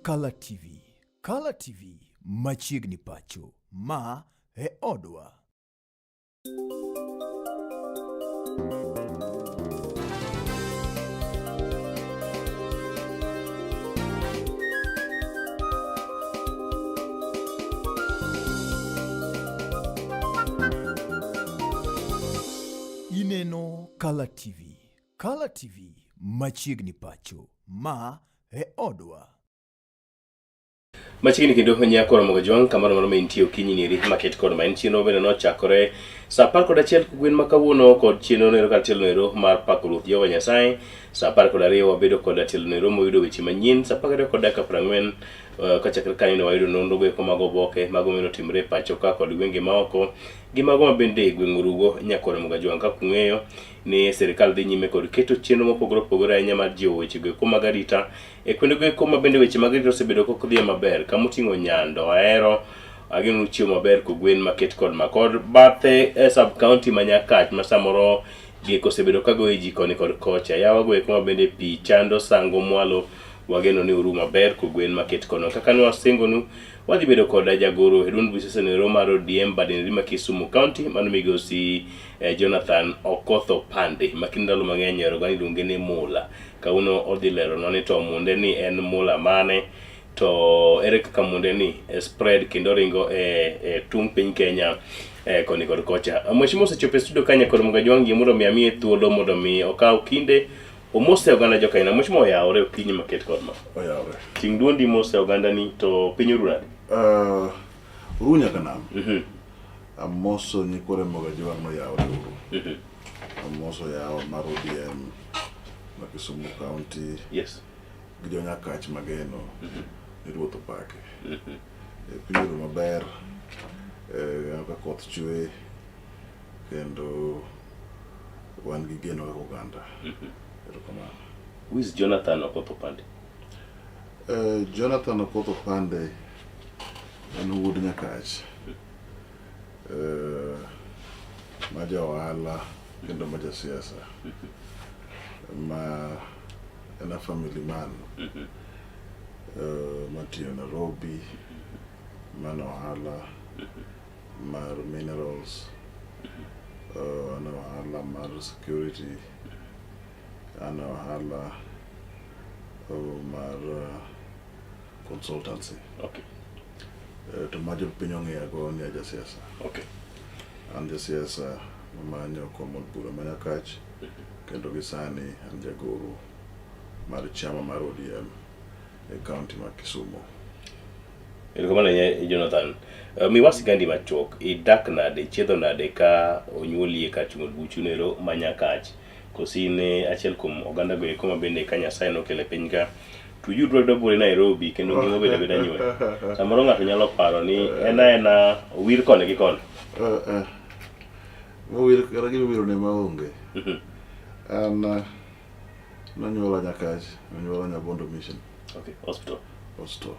Kala TV. Kala TV machiegni pacho. Ma e odwa. Ineno Kala TV. Kala TV machiegni pacho. Ma e odwa. Machiegni kendo nyako Ramogi Jwang' kamoro moro ma intie okinyi ni eri maket kod ma en chenro bende nochakore saa 11 kogwen ma kawuono kod chenro nero kar tielo nero mar pako Ruoth Jehova Nyasaye. Saa 12 wabedo kod tielo nero moyudo weche manyien. Saa 12 kod dakika 40 kochakre kanyo ne wayudo nonro go eko mag oboke mago mane otimore e pacho ka kod gwenge maoko gi mago ma bende e gweng' Orugo nyako Ramogi Jwang' kaka ung'eyo ni sirikal dhi nyime kod keto chenro mopogore opogore ahinya mar jiwo weche go eko mag arita E kuondego eko ma bende weche mag arita osebedo kok dhiye maber, kama oting'o Nyando, Ahero, ageno chiemo maber kogwen maket kod ma kod bathe e sub county ma Nyakach ma samoro gik osebedo ka goyo ji koni kod kocha. Yawa go eko ma bende pi chando sango mwalo wageno ni uru maber kogwen maket kono. Kaka ne wasingonu, wadhi bedo kod jagoro e duond buche nero mar ODM Badeneri ma Kisumu County mano migosi Jonathan Okoth Opande ma kinde ndalo mang'eny ohero ga ni iluonge ni Mula. Kawuono odhi leronwa ni to munde ni en mula mane to ere kaka munde ni spread kendo ringo e tung' piny Kenya koni kod kocha. Mheshimiwa osechopo e studio ka nyakor Mugajwang' yie mondo mi amiye thuolo mondo mi okaw kinde omose oganda joka Ina. Mheshimiwa oyawore okinyi maket kod ma. Oyawore. Ting' duondi mose oganda ni to piny oru nade? Oru nyaka nam. Amoso nyikwa Ramogi Ajwang' noyawore uru. Amoso yawa mar ODM ma Kisumu County. Yes. Gi jo Nyakach mageno ni Ruoth opake. Piny oru maber. Ka koth chwe kendo wan gi geno kaka oganda. Erokamano. Who is Jonathan Okoth Opande? Jonathan Okoth Opande en wuod Nyakach. Ma ja ohala kendo ma jasiasa ma en a family man matiyo Nairobi man ohala mar minerals, an ohala mar security, an ohala mar consultancy. To ma jopiny ong'eya go ni ajasiasa. An jasiasa mamanyo kom od bura ma Nyakach kendo gi sani an jagoro mar chama mar ODM e county ma Kisumu. Erokamano ahinya Jonathan. Miwa sigandi machuok, idak nade, ichiedho nade ka onyuoli e kar chung' od buchu nero ma Nyakach? Koso in e achiel kuom oganda go eko ma bende ka Nyasaye nokelo e piny ka to iyudru ayuda buore Nairobi kendo ngima obedo abeda nywe. Samoro ng'ato nyalo paro ni en aena owir koni gi koni. Mowir kata gima iwiro ne maonge. An nonyuola Nyakach, nonyuola Nyabondo Mission. Okay, hospital. Hospital.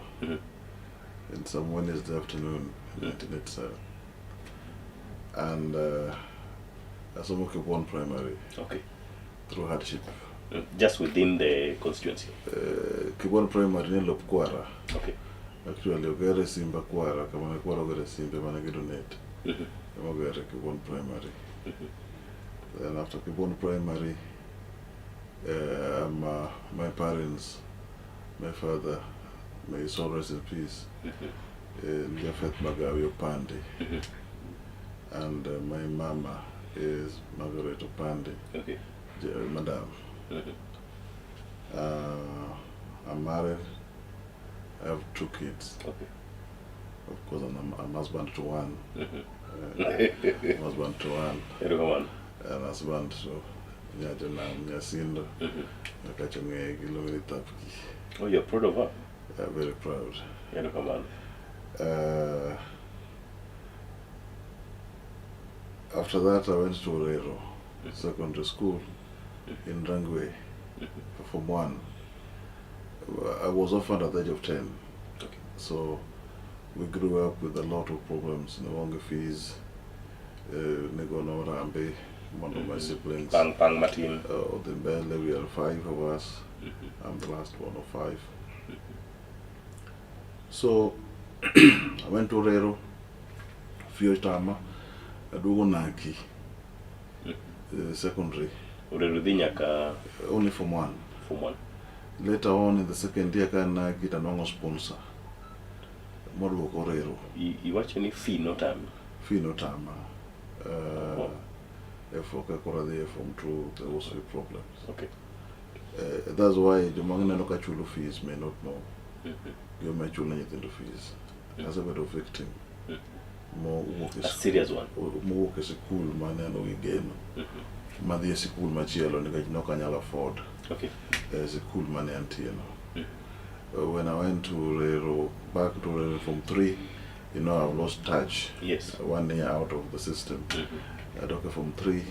In some Wednesday afternoon in 1987. And asomo Kibon Primary. Through hardship. Just within the constituency. Kibon Primary ni Lop Kwara. Actually, ogere Simba Kwara, kama ne Kwara ogere Simba mane gi donate. Ema ogere Kibon Primary. Then after Kibon Primary, my parents, my father, may his soul rest in peace, Japheth Magawi Opande. And my mama is Margaret Opande. Madam. I'm married. I have 2 kids. Of course, I'm husband to one. I'm husband to one. Erokamano. And husband to Nyajonam Nyasindo. Nyakacho ng'eye gi luongo ni Thapki. Oh, you're proud of her? Yeah, very proud. Erokamano. After that, I went to Orero Secondary School in Rangwe for Form 1. I was orphaned at the age of 10. So we grew up with a lot of problems. No longer fees, Nego no Rambe, one of my siblings. Pang Pang Martin. The Mbele, we are 5 of us. I'm the last one of 5. So I went to Orero, fee otama, aduogo Naki, secondary, Orero dhi nyaka only form one. Form 1. Later on in the second year ka Naki to anwang'o sponsor moduoko Orero. Iwacho ni fee notami. Fee notama. Oh. Ka koro adhi e form 2, there was few problems. That's why joma neno ka chulo fees may not know gima chulo ne nyithindo fees. Asebedo victim mowuok e A serious one. Mowuok e sikul mane an gi geno madhi e sikul machielo nikech ne ok anyal afford sikul mane antie no. When I went to Orero, back to Orero from 3, I've lost touch. 1 year out of the system. I took from 3,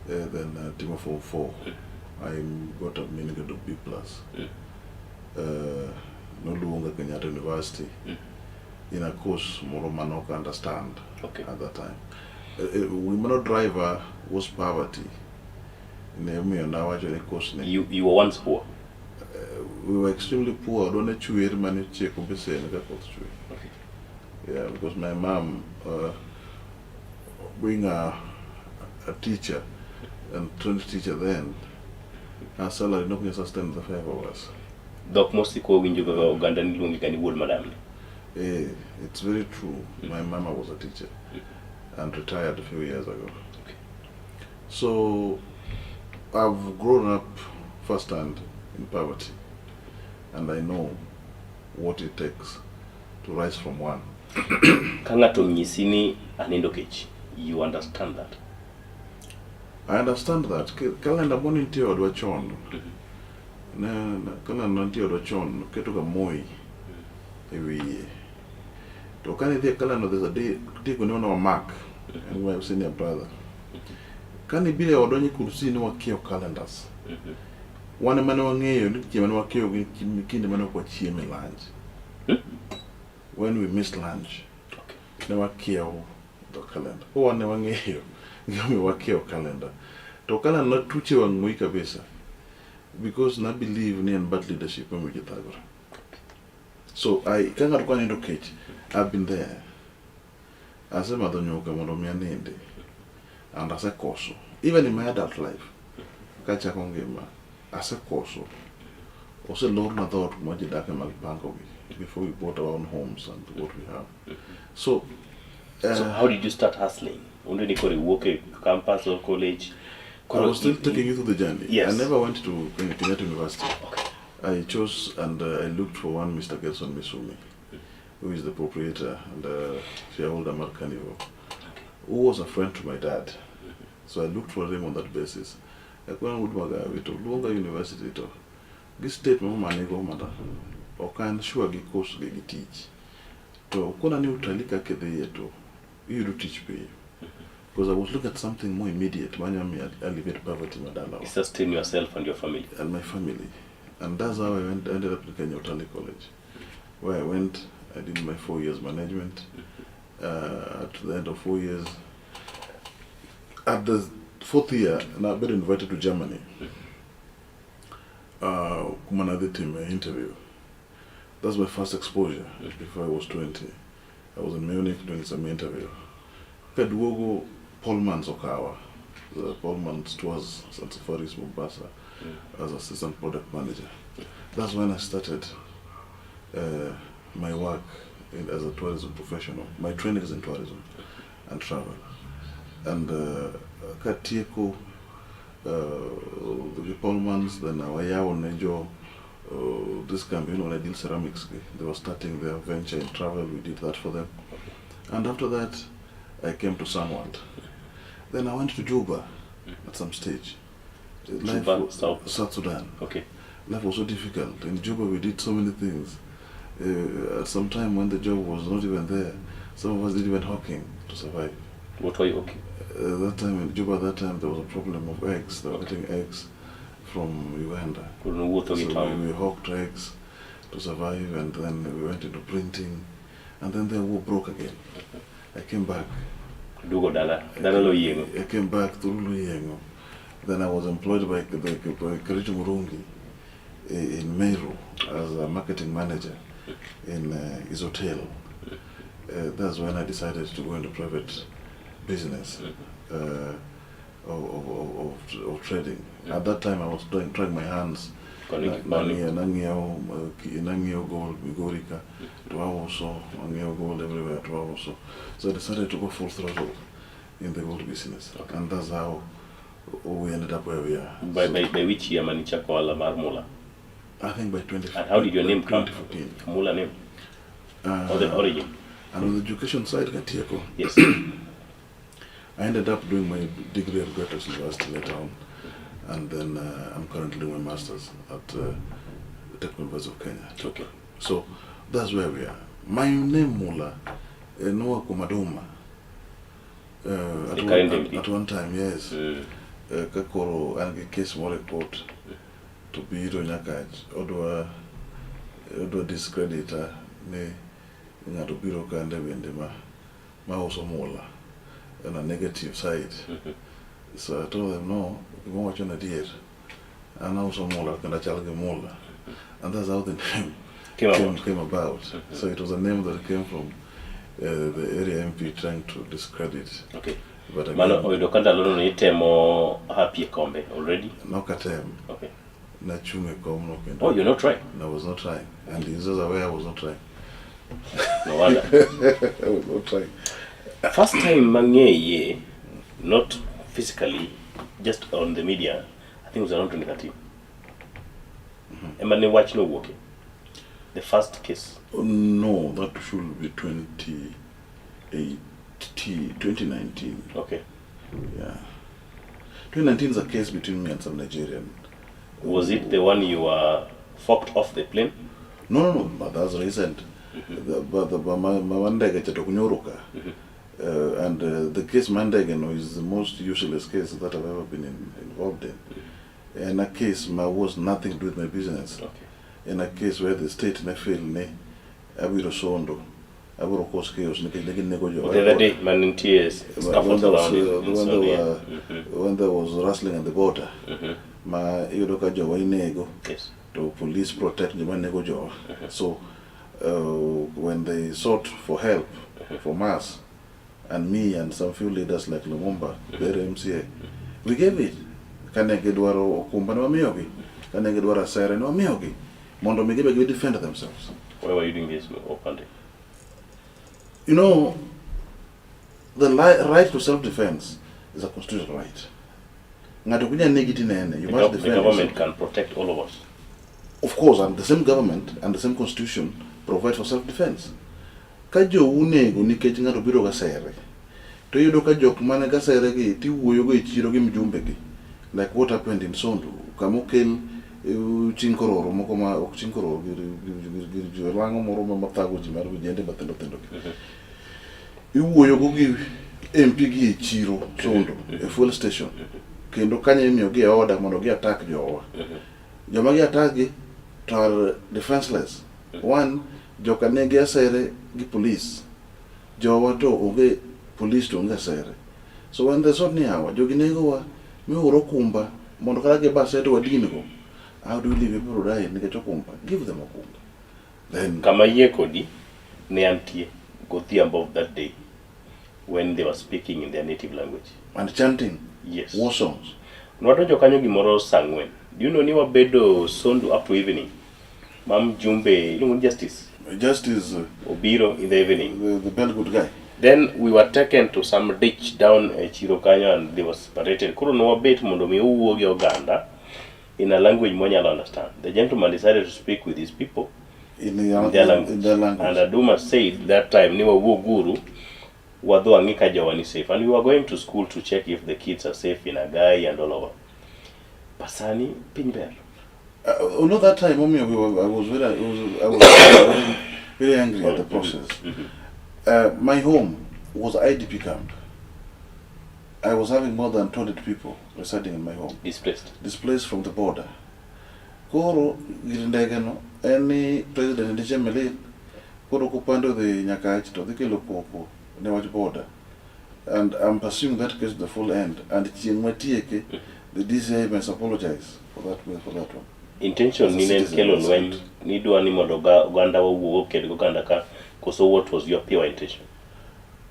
then timo form 4. I got a mean grade of B plus. Noluonga Kenyatta University in a course moro mane ok understand at that time. Gima driver was poverty. Ne omiyo nawacho ni course ni. You were once poor. We were extremely poor. Odwa ne chwer mane chieko besen ka koth chwe. Yeah, because my mom, being a teacher and trained teacher then, her salary not going to sustain the 5 of us. Dhok mosiko winjo kaka oganda niluongi ga ni wuod madam. It's very true. My mama was a teacher and retired a few years ago. So I've grown up firsthand in poverty, and I know what it takes to rise from one. Ka ng'ato onyisi ni anindo kech, you understand that? I understand that. Kalenda moro nitie odwa chon. Ne kalenda nitie odwa chon, keto ga Moi e wiye. To kane idhi e kalenda, there's a day, nitie kuonde mane wamak, and my senior brother. Kane ibiro e odwa nyikul ni wakiewo calendars. Wan ema ne wang'eyo ni chieng' mane wakiewo gi kinde mane ok wachiem e lunch. When we missed lunch, ne wakiewo the calendar. Koro wan ne wang'eyo gimomiyo wakiewo calendar. To calendar notuch e wang' Moi kabisa. Because na believe ni en bad leadership momiyo ji thagore. So I, ka ng'ato kwa nindo kech, I've been there. Asemadho nyuka mondo mi aninde. And asekoso. Even in my adult life, kachako ngima, asekoso. Oselorna dhoot kuma ji dake mag pango gi before we bought our own homes and what we have. So, So how did you start hustling? Onde ni koro iwuok e campus or college? I was still taking you through the journey. Yes. I never went to Kenyatta University. I chose and I looked for one Mr. Gerson Misumi, who is the proprietor and shareholder Mark Carnival, who was a friend to my dad. So I looked for him on that basis. Akwana wuod Magawi to luonga university to gi state ma mama nigo mada ok an sure gi course gi gi tich. To kona ni utalii kaka idhiye to iyudo tich piyo. Because I was looking at something more immediate manyalo miyo alleviate poverty madalawa. You sustain yourself and your family. And my family. And that's how I ended up in Kenya Utalii College, where I went, I did my 4 years management. At the end of 4 years, at the fourth year, and I've been invited to Germany. Kuma nadhi timo interview. That's my first exposure before I was 20. I was in Munich doing some interview. Kaduogo Pullman's okawa, the Pullman's Tours and Safaris Mombasa, as assistant product manager. That's when I started my work as a tourism professional. My training is in tourism and travel. And katieko the Pullman's, then Awayao Nejo, this company, when I deal ceramics, they were starting their venture in travel. We did that for them. And after that, I came to Sunworld. Then I went to Juba at some stage. Life Juba, South. South Sudan. Okay. Life was so difficult. In Juba, we did so many things. At some time when the job was not even there, some of us did even hawking to survive. What were you hawking? That time in Juba, that time there was a problem of eggs. They were getting eggs from Uganda. Koro nowuotho gi So tong'. we hawked eggs to survive, and then we went into printing, and then the war broke again. I came back. Duogo dala, dala Loyiengo. I came back through Loyiengo. Then I was employed by Kericho Murungi in Meru as a marketing manager. in his hotel. That's when I decided to go into private business of trading. At that time, I was trying my hands. Koni gi koni. Nang'iewo gold Migori ka to auso, ang'iewo gold everywhere to auso. So I decided to go full throttle in the gold business. And that's how we ended up where we are. By, So, by which year mane ichako ohala mar mula? I think by 20, And how did your name come? 2014. Mula name or the origin? And on the education side, Katieko, Yes. I ended up doing my degree at Great University later on, and then I'm currently doing my master's at Technical University of Kenya. Okay. So that's where we are. My name Mula, Noah Kumaduma. The current MP. At one time, yes. Ka koro an gi case moro e court to biro nyaka odwa discredita ni ng'ato biro kande bende ma uso mula on a negative side. So I told them, no, gima wacho en adier. An auso mula kendo achal gi mula. And that's how the name Came about. Came about. So it was a name that came from the area MP trying to discredit. But again, Mano oyudo ka ndalono ne itemo hapie kombe already? Nokatem, nachung' e komno kendo. Oh, you're not trying? I was not trying. And he was aware I was not trying. No wonder. I was not trying. First time mang'eye, not physically, just on the media, I think it was around 2013. Ema ne wach nowuoke. The first case. Oh, no, that should be 2018, 2019. Yeah. 2019 is a case between me and some Nigerian. Was it the one you were fucked off the plane? No, but that's recent. But my ndege cha to kunyoroka. And the case mar ndege no is the most useless case that I've ever been involved in. In a case ma was nothing to do with my business. In a case where the state ne feel ni abiro sondo, abiro cause chaos nikech ne ginego jo. The other day, man nitie scuffles around it. When So, there yeah. were, when there was rustling at the border, ma iyudo ka jowa inego to police protect joma nego jowa. So when they sought for help from us and me and some few leaders like Lumumba, the area MCA, we gave it. Kane gidwaro okumba ne wamiyogi, kane gidwaro asere ne wamiyogi, mondo mi gibe gi defend themselves. Why were you doing this, Opande? The right to self-defense is a constitutional right. Ng'ato ok nyal negi tinene, you The, must the defend government yourself. can protect all of us. Of course, and the same government and the same constitution provide for self-defense. Ka jou nego nikech ng'ato biro gasere, to iyudo ka jok mane gasere gi tiwuoyo go e chiro gi mjumbe gi. Like what happened in Sondu, kama okel chinkororo moko ma ok chinkororo, lang'o moro ma mathago ji mar vijende mathindo thindo gi. Iwuoyo go gi MP gi e chiro Sondu, e fuel station. Kendo kanyo imiyo gi order mondo gi attack jowa. Joma gi attack gi to are defenseless. One, joka nigi asere gi police. Jowa to onge police to onge asere. So when they saw ni hawa, jogi negowa, mioro okumba mondo kata giba asere to wadin go. How do we leave people to die nikech okumba? Give them okumba. Then Kama yie kodi ne antie godhiambo of that day when they were speaking in their native language. And chanting war songs. Nwadonjo kanyo gimoro saa ang'wen. Do you know ni wabedo Sondu up to evening? Ma mjumbe iluongo ni Justice Justice obiro in the evening. The bell good guy. Then we were taken to some ditch down e chiro kanyo and they were separated. Koro ne wabet mondo mi owuo gi oganda in a language mwanyalo understand. The gentleman decided to speak with his people in their language. In their language. And Aduma said that time ni wawuoguru wadhi wang'i ka jowa ni safe. And we were going to school to check if the kids are safe in Agai and all over. But sani piny ber. You know that time, Omiyo, we were, I was very, I was very, very angry at the process. My home was IDP camp. I was having more than 200 people residing in my home. Displaced. Displaced from the border. Koro gir ndege no en ni president ni Chemelil koro kopando dhi Nyakach to dhi kelo koko ne wach border. And I'm pursuing that case to the full end. And chieng' matieke, the DCI must apologize for that one. Intention ni ne en kelo lweny nidwa ni mondo oganda wawuog oked gi oganda ka koso what was your pure intention?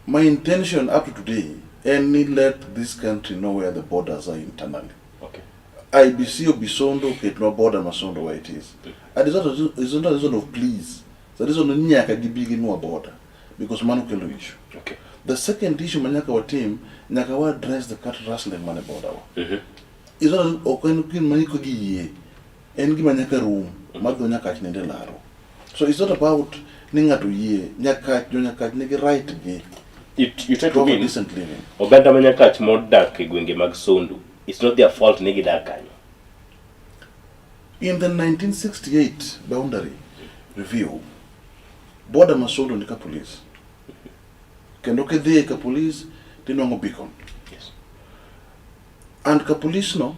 My intention up to today en ni let this country know where the borders are internally. Okay. IEBC obi Sondu oketnwa border ma Sondu where it is. And it's not a reason of please. It's a reason ni nyaka gibi ginwa border because mano kelo issue. Okay. The second issue ma nyaka watim, nyaka wa address the cattle rustling mane border wa. It's not ok en gima iko gi yie. En gima nyaka rum, ma dho Nyakach nende laro. So it's not about ni ng'ato yie, Nyakach, jo Nyakach nigi right gi You try to to have a mean decent living. oganda ma Nyakach modak e gwenge mag Sondu, it's not their fault ni gidak kanyo. In the 1968 boundary review, border ma Sondu ni ka police. Kendo kidhi ka police tinwang'o beacon. Yes. And ka police no,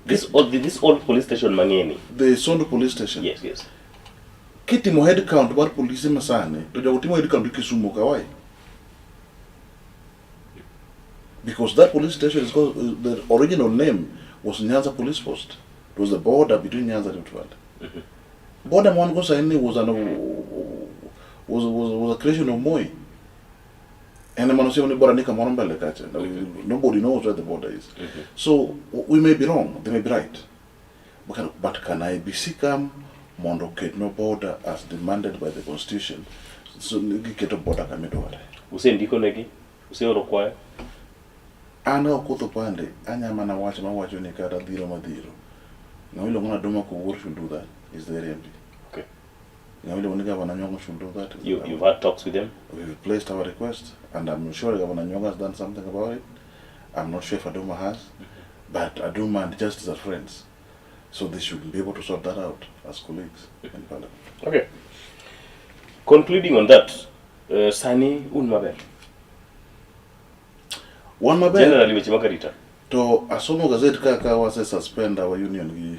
This old police station mang'eni. the Sondu police station. Yes. Kitimo head count mar polise masani, to jogo timo head count gi Kisumu ka why? Because that police station is called, the original name was Nyanza Police Post. It was the border between Nyanza and Rift Valley. Border ma wan go sani was an was a creation of Moi. En ema nosemo ni border ni kamoro mbele kacha. Nobody knows where the border is. So we may be wrong, they may be right. But can IEBC come mondo oketnwa border as demanded by the constitution? So giketo border kamidware. Usendiko negi? Useoro kwayo? An Okoth Opande, anya mana wacho mawacho ni kata dhiro madhiro. Ng'ama iluongo ni Aduma Kowuor should do that. Is the area MP. Okay. Ng'ama iluongo ni Governor Nyong'o should do that. Is the You've had talks with them? We've placed our request, and I'm sure Governor Nyong'o has done something about it. I'm not sure if Aduma has, but Aduma and Justice are friends. So they should be able to sort that out as colleagues in Parliament. Okay. Concluding on that, sani un maber. Wan maber, Generally weche mag arita. to asomo gazet ka wase suspend our union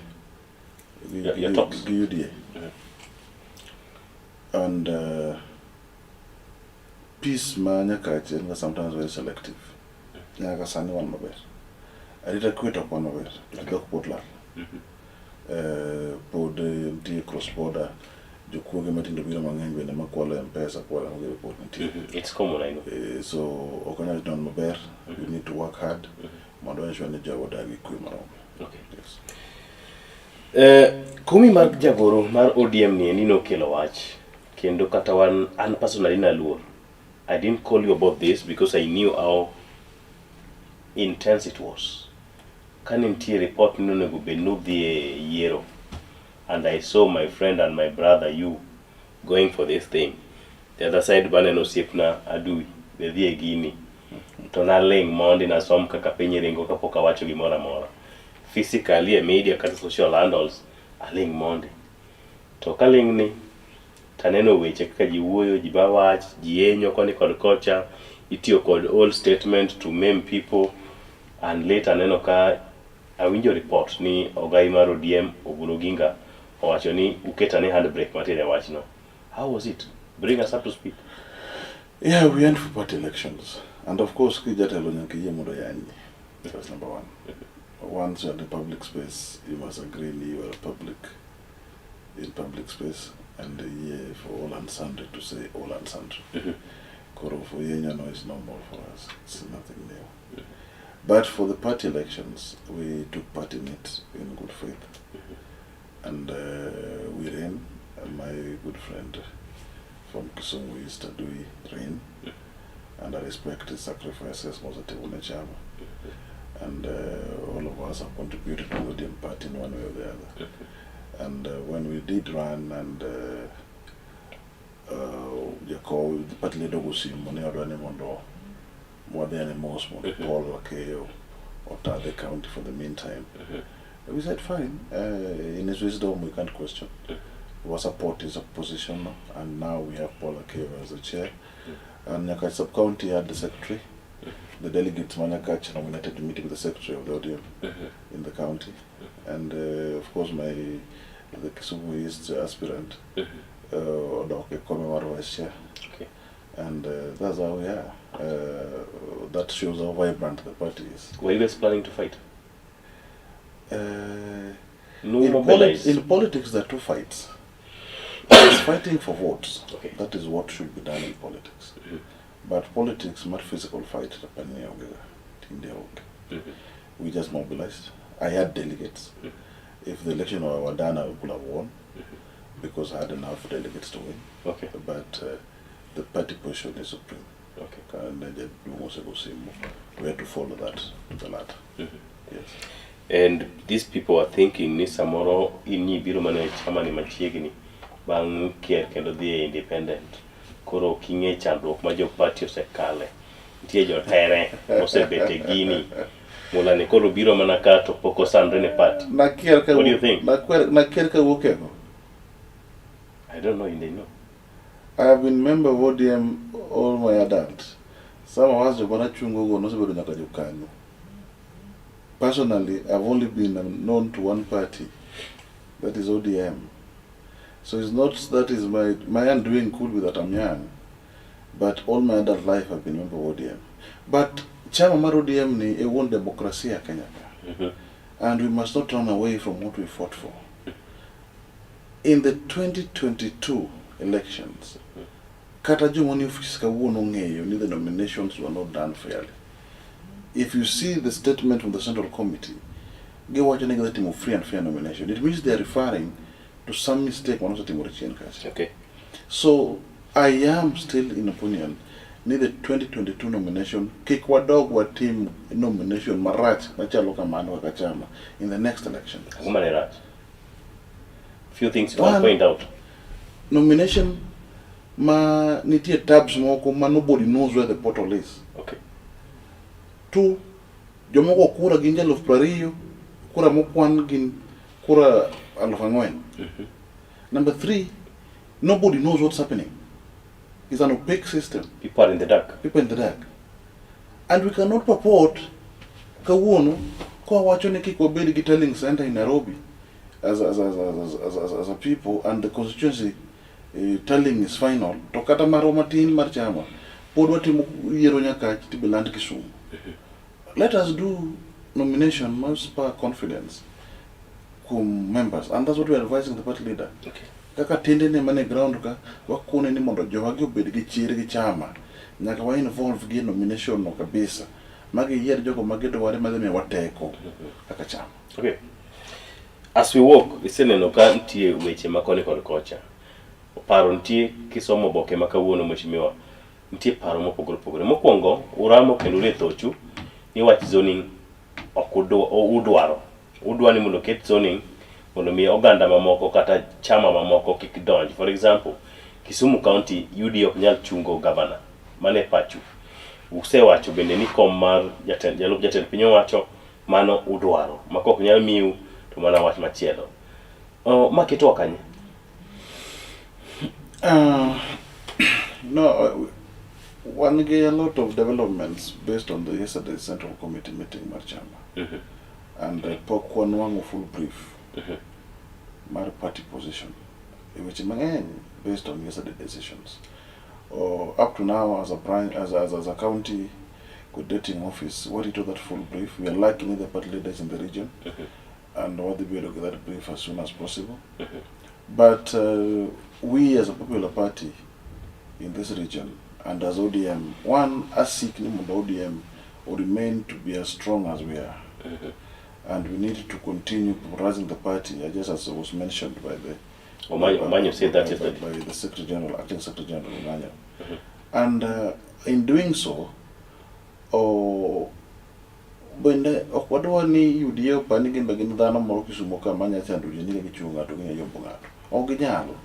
gi, Your talks. gi UDA. And peace ma Nyakach en ga sometimes very selective. Nyaka sani wan maber. Arita kwe to ok wan maber. Dhok pod lal. Pod nitie cross border jokuoge matindo biro mang'eny bende makwalo M-Pesa kwalo mago pod nitie. It's common, I know. So ok wanyal don maber. We need to work hard mondo ensure ni jogo odag gi kwe marom. Okay. Yes. Komi mar jagoro mar ODM ni endi nokelo wach kendo kata wan an personally naluor. I didn't call you about this because I knew how intense it was. Kane nitie report ni onego bed ni udhi e yiero and I saw my friend and my brother you going for this thing. The other side baneno osiepna Adui be dhi e gini. To naling' mondi nasom kaka piny ringo kapok awacho gimoro amora. Physically e media kata social handles aling' mondi. To kaling' ni taneno weche kaka ji wuoyo, ji ba wach, ji yenyo koni kod kocha, itiyo kod old statement to maim people and later aneno ka awinjo report ni ogai mar ODM Oburu Oginga owacho ni uketa ne handbrake matin e wachno. How was it? Bring us up to speed. Yeah, we went for party elections. And of course, kijatelo nyaka iyie mondo yanyi. That's number one. Once you're in the public space, you must agree ni you are public in public space and yie for all and sundry to say all and sundry. Koro for yenyo no is normal for us. It's nothing new. But for the party elections, we took part in it in good faith. And we ran. And my good friend from Kisumu East, Adui, ran. And I respect his sacrifices, Moses Chama. And all of us have contributed to the ODM party in one way or the other. And when we did run and Jacob, the party leader gosimo ne odwa ni mondo wadhi ane mos mondo Paul Akeyo ota the county for the meantime. We said fine. In his wisdom, we can't question. We support his position, and now we have Paul Akeyo as the chair. And Nyakach sub-county had the secretary. The delegates ma Nyakach nominated to meet with the secretary of the ODM in the county. And of course, my the Kisumu East aspirant, odok e kome mar vice chair. Okay. And that's how we are. That shows how vibrant the party is. Were you guys planning to fight? Uh, No In, mobilize. in politics, there are two fights. There's fighting for votes. Okay. That is what should be done in politics. But politics, not physical fight, tapani onge, tinde onge. We just mobilized. I had delegates. If the election were done, I would have won because I had enough delegates to win. But the party position is supreme. And we had to follow that to the letter. Yes. And these people are thinking ni samoro in ibiro mana e chama ni machiegni bang' kier kendo dhi e independent. Koro ok ing'e chandruok ma jo party osekale. Nitie jotere mosebet e gini. Mula ni koro biro mana ka to pok osandre ne party. Nakier ka What do you think? Nakier ka wuok e go. I don't know if they know. I have been member of ODM all my adult. Some of us joma nachungo go nosebedo nyaka jokanyo. Personally, I've only been known to one party, that is ODM. So it's not that is my undoing could be that I'm young, but all my adult life I've been member of ODM. But chama mar ODM ni e wuon demokrasia Kenya ka. And we must not run away from what we fought for. In the 2022 elections, kata joma ni ofis kawuono ong'eyo ni the nominations were not done fairly. If you see the statement from the Central Committee, giwacho ni gidhi timo free and fair nomination. It means they are referring to some mistake manosetimore chien kacha. So I am still in opinion ni the 2022 nomination kik wadog watim nomination marach machalo kamano kaka chama in the next election. Ang'o mane rach? Few things you can One- point out. Nomination ma nitie tabs moko ma nobody knows where the portal is. Two, jomoko kura gin ji 20,000, kura mokwan gin kura 4,000. Number three, nobody knows what's happening. It's an opaque system. People are in the dark. People in the dark. And we cannot purport kawuono kwa wacho ni kik wabed gi tallying center in Nairobi as a people and the constituency tallying is final to kata marwa matin mar chama pod watimo yiero Nyakach tibiland Kisumu. Let us do nomination must spur confidence kuom members, and that's what we are advising the party leader. Kaka tiendene mane ground ka wakone ni mondo jowagi obed gi chir gi chama nyaka wa involve gi e nomination no kabisa magiyier jogo magidware madhi miyowa teko kaka chama. Okay. As we walk, iseneno ka nitie weche ma koni kod kocha. Paro nitie kisomo oboke ma kawuono mheshimiwa. Nitie paro mopogore opogore. Mokwongo, uramo kendo ure thochu ni wach zoning ok udwaro. Udwa ni mondo oket zoning mondo mi oganda mamoko kata chama mamoko kik donj. For example, Kisumu County UDA ok nyal chungo governor. Mano e pachu. Usewacho bende ni kom mar jatend jalup jatend piny owacho mano udwaro. Ma kok nyal miu to mana wach machielo. Ma ketowa kanye? No, wan gi a lot of developments based on the yesterday's Central Committee meeting mar chama and pok wanwang'o full brief mar party position e weche mang'eny based on yesterday decisions. Up to now, as a branch, as a county coordinating office, warito that full brief. We are lacking the party leaders in the region and wadhi bedo gi that brief as soon as possible. But we as a popular party in this region and as ODM, one, asik ni mondo ODM will remain to be as strong as we are. And we need to continue popularizing the party, just as was mentioned by the Omanyo said that yesterday. by the Secretary General, Acting Secretary General Omanyo. And in doing so, oh, bende ok wadwa ni UDA opar ni gin be gin dhano moro Kisumo ka manya chando ji ni gichungo ng'ato ginya yombo ng'ato. Ok ginyalo.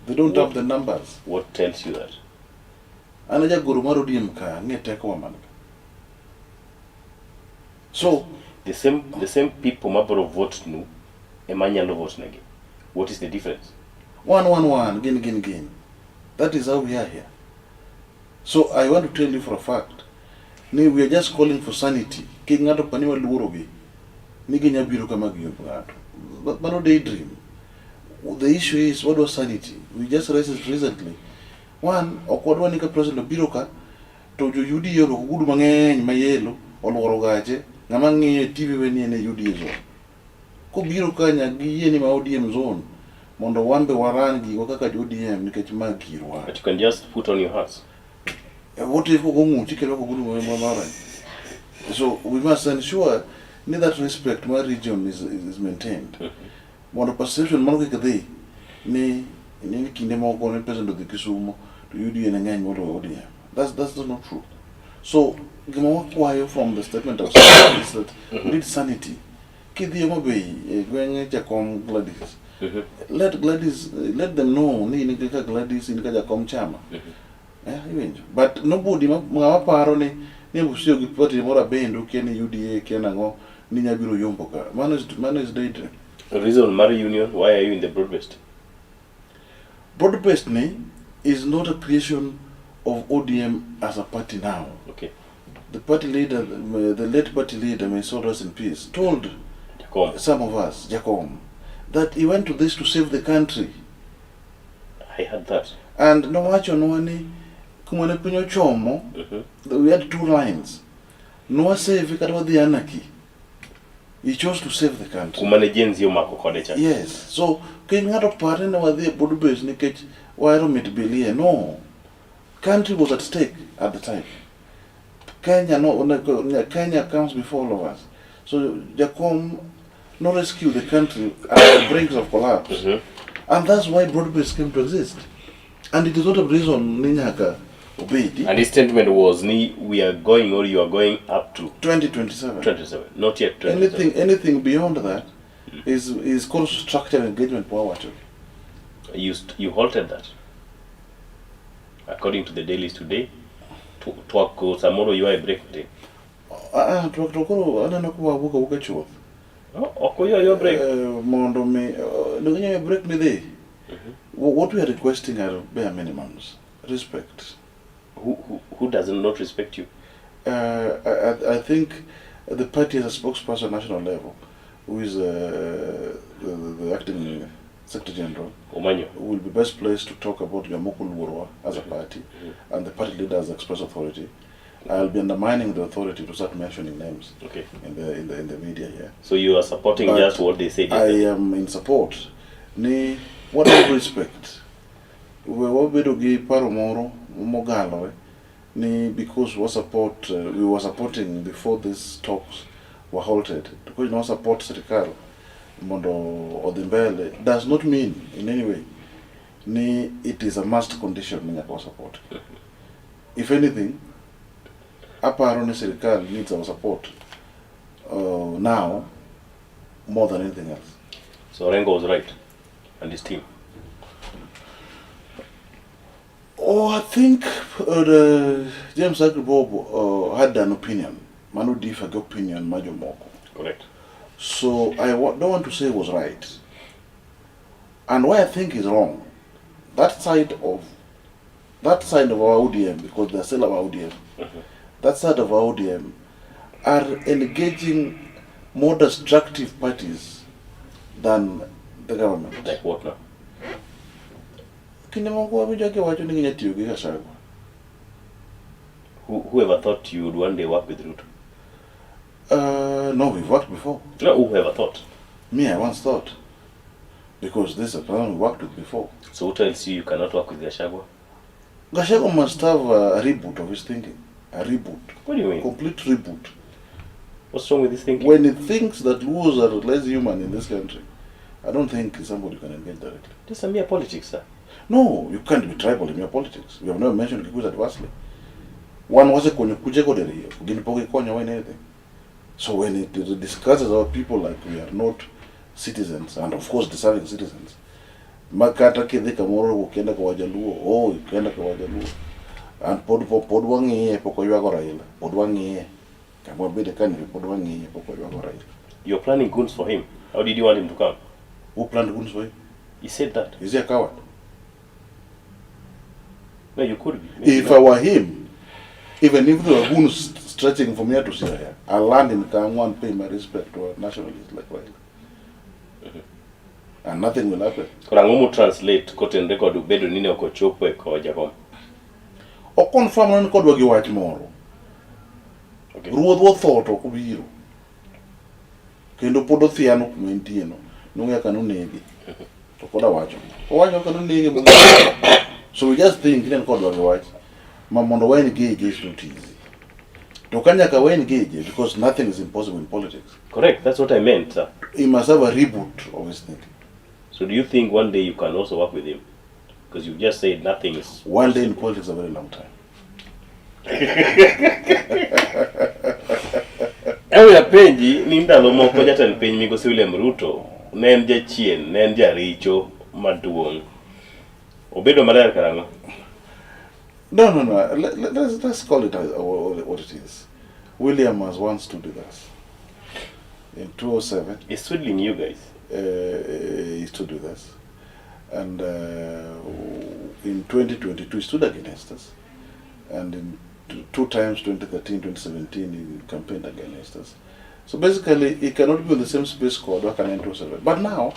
They don't have the numbers. What tells you that? An e jagoro mar ODM ka, ang'e teko wa man go. So, The same people mabiro vote nu ema nyalo vote negi. What is the difference? One, one, one, gin, gin, gin. That is how we are here. So I want to tell you for a fact, ni we are just calling for sanity. Kik ng'ato pani waluorogi, ni ginya biro kama giyomb ng'ato. Mano daydream. The issue is, what was sanity? We just raised it recently. One, ok wadwa ni ka president obiro ka, to jo UDA orwako ogudu mang'eny ma yellow, oluoro gache, ng'ama ng'iyo e TV we ni en e UDA zone. Kobiro ka nyaka giyie ni ma ODM zone mondo wan be waran gigwa kaka jo ODM nikech ma girwa. But you can just put on your hats. What if ogo ng'uti kendo ogo guru ma So we must ensure ni that respect mar region is maintained. Mondo perception mano kik dhi ni kinde moko ni president odhi Kisumo to UDA ne ng'eny moloyo ODM. That's not true. So gima wakwayo from the statement of is that we need sanity. Kidhi Homa Bay e gweng'e jakom Gladys. Let Gladys, let them know ni in kaka Gladys, in ka jakom chama. Eh, iwinjo. But nobody ma ng'ama paro ni Busia gi party moro abendo kia ni UDA kia nang'o ni nya biro yombo ka. Mano is daydream. Reason mar union, why are you in the broad-based? Broad-based ni is not a creation of ODM as a party now. The party leader, the late party leader, may soul rest in peace, told Jakom. Some of us, Jakom, that he went to this to save the country. I heard that. And nowachonwa ni kuma ne piny ochomo, we had two lines. Nwa save kata wadhi anarchy. He chose to save the country. Kuma ne Gen Z omako kode cha. Yes. So kik ng'ato par ni ne wadhi e broad base nikech wahero mit bilie. No. Country was at stake at the time. Kenya no, Kenya comes before all of us. So Jakom no rescue the country at the brink of collapse. And that's why broad base came to exist. And it is not a reason ni nyaka obedi. And his statement was ni we are going or you are going up to 2027. 27, not yet 27. Anything beyond that is called structured engagement power. You halted that. According to the dailies today, twak samoro ywaye break matin. Ah, twak to koro aneno ka wawuok awuoka chuth. Oh, ok oywa ywa break. Mondo mi donge inyalo break midhi. What we are requesting are bare minimums. Respect. Who does not respect you? I think the party has a spokesperson at national level, who is the acting Secretary General, Omanyo. Will be best placed to talk about Jomoko Luorwa as a party, and the party leader as express authority. I'll be undermining the authority to start mentioning names in the media here. So you are supporting But just what they said I yesterday. Am in support. Ni what of respect. We wabedo gi paro moro mogalore ni because we were supporting before these talks were halted, because no support sirikal mondo odhi mbele does not mean in any way ni it is a must condition ni nyaka support. If anything, aparo ni sirikal needs our support now more than anything else. So Orengo was right and his team. Oh, I think the James Aggrey Bob had an opinion. Mano differ gi opinion ma jomoko. Correct. So I don't want to say he was right. And why I think he's wrong, that side of our ODM, because they're still our ODM, that side of our ODM are engaging more destructive parties than the government. Like what now? Kinde moko wawinjo kiwacho ni ginya tiyo gi Gachagua. Whoever thought you would one day work with Ruto? No, we've worked before. No, whoever thought? Me, I once thought. Because this is a person we worked with before. So who tells you you cannot work with Gachagua? Gachagua must have a reboot of his thinking. A reboot. What do you mean? Complete reboot. What's wrong with this thinking? When he thinks that Luos are less human in this country, I don't think somebody can engage directly. This is mere politics, sir. No, you can't be tribal in your politics. We have never mentioned Kikuyus adversely. Wan wasekonyo kuje kod riyo, gin pok gikonyowa in anything. So when it discusses our people like we are not citizens, and of course deserving citizens, ma kata kidhi kamoro ukienda kwa Wajaluo, oh, ukienda kwa Wajaluo. And pod wang'iye pok oywago Raila, pod wang'iye. Kama wabede ka ni pod wang'iye pok oywago Raila. You're planning goons for him. How did you want him to come? Who planned goons for him? He said that. Is he a coward? No, you could be. Maybe If not. I were him, even if there were goons stretching from here to Syria, I'll land in Kangwa and pay my respect to a nationalist like Raila. And nothing will happen. Koro ang'o mo translate kotenore kod bedo ni ne ok ochopo e ko jakom? O confirm ni kodwa gi wach moro. Ruodhwa otho to ok obiro. Kendo pod othiano kuma entie no. Nong'eyo kaka nonege. To pod awacho. Owacho kaka nonege. So we just think ni en kodwa gi wach. Ma mondo wa engage is not easy. To ka nyaka wa engage because nothing is impossible in politics. Correct, that's what I meant, sir. He must have a reboot of his thinking. So do you think one day you can also work with him? Because you just said nothing is One day in politics is a very long time. Ewe apenji ni ndalo moko jatend piny migosi William Ruto ne en jachien, ne en jaricho maduong'. Obedo maler karang'o? No, no, no. Let's call it what it is. William has once stood with us. In 2007. He's swindling you guys. He stood with us. And in 2022, he stood against us. And in two times, 2013, 2017, he campaigned against us. So basically, he cannot be in the same space called Waka 927. But now,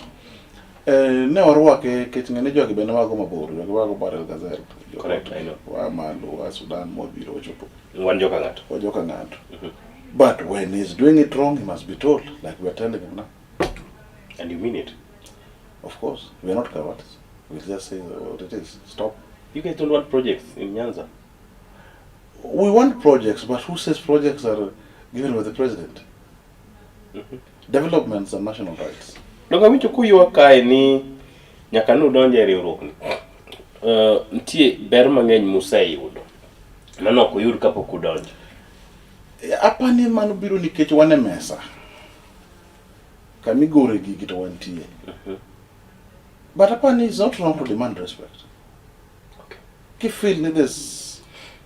ne warwake kech ng'e ni jogi be ne wago mabor, jogi wago Barel Gazelle. Correct, I know. Wa malo, wa Sudan, mwabiro wachopo. Wan joka ng'ato. Wa joka ng'ato. But when he's doing it wrong, he must be told, like we are telling him now. And you mean it? Of course. We are not cowards. We'll just say what it is. Stop. You guys don't want projects in Nyanza? We want projects, but who says projects are given by the president? Developments are national rights. Donge awinjo kuywak kae ni nyaka nudonjo e riwruokni. Nitie ber mang'eny museyudo mane ok uyud kapok udonjo. Apani mano biro nikech wan e mesa. Kamigore gigi to wantie. But apani it's not wrong to demand respect. Okay. Kifeel ni there's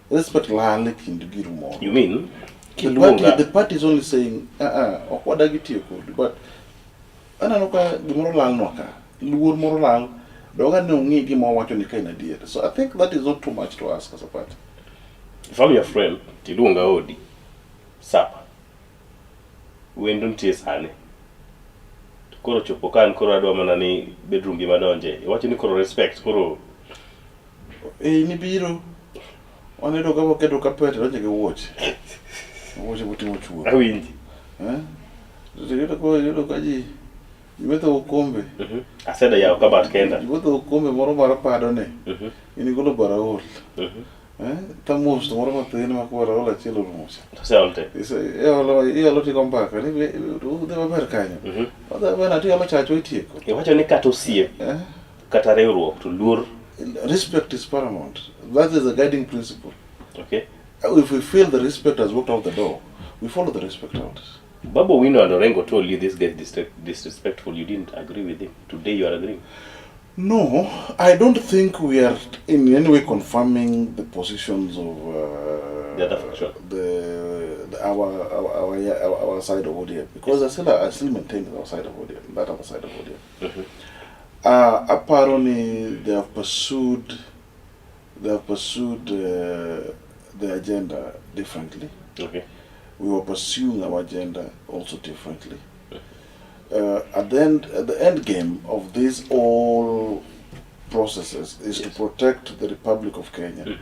respect lal e kind giru moro. You mean The party, the party is only saying, ok wadagi tiyo kodi, but aneno ka gimoro lalnwa ka, luor moro lal, doga ne ong'i gima wawacho ni ka en adier. So I think that is not too much to ask as a party. If I'm your friend, tiluonga odi, sapa. Wendo nitie sani. To koro chopo ka an koro adwa mana ni bedroom gi madonje. Iwacho ni koro respect, koro... Nibiro. Waneno ka waketo carpet donjo gi wuoche. Wuoche moting'o chuodho. Awinji. Iyudo ka ji metho okombe. Aseda yawo kabat kenda. Metho okombe moro mar pado ne. In igolo baraol. Thamos to moro mathin ma baraol achiel orumo cha. Aseol te. Iolo tigo mbaka ni udhi maber kanyo. Odhi maber ati iolo chach itieko. Iwacho ni kata osiep kata riwruok to luor. Respect is paramount. That is the guiding principle. Okay. If we feel the respect has walked out the door, we follow the respect out. Babu Owino and Orengo told you this guy is disrespectful. You didn't agree with him. Today you are agreeing. No, I don't think we are in any way confirming the positions of the other faction, our side of ODM, because I still maintain our side of ODM, that other side of ODM. Apparently, they have pursued the agenda differently. Okay. We were pursuing our agenda also differently. At the end game of these all processes is to protect the Republic of Kenya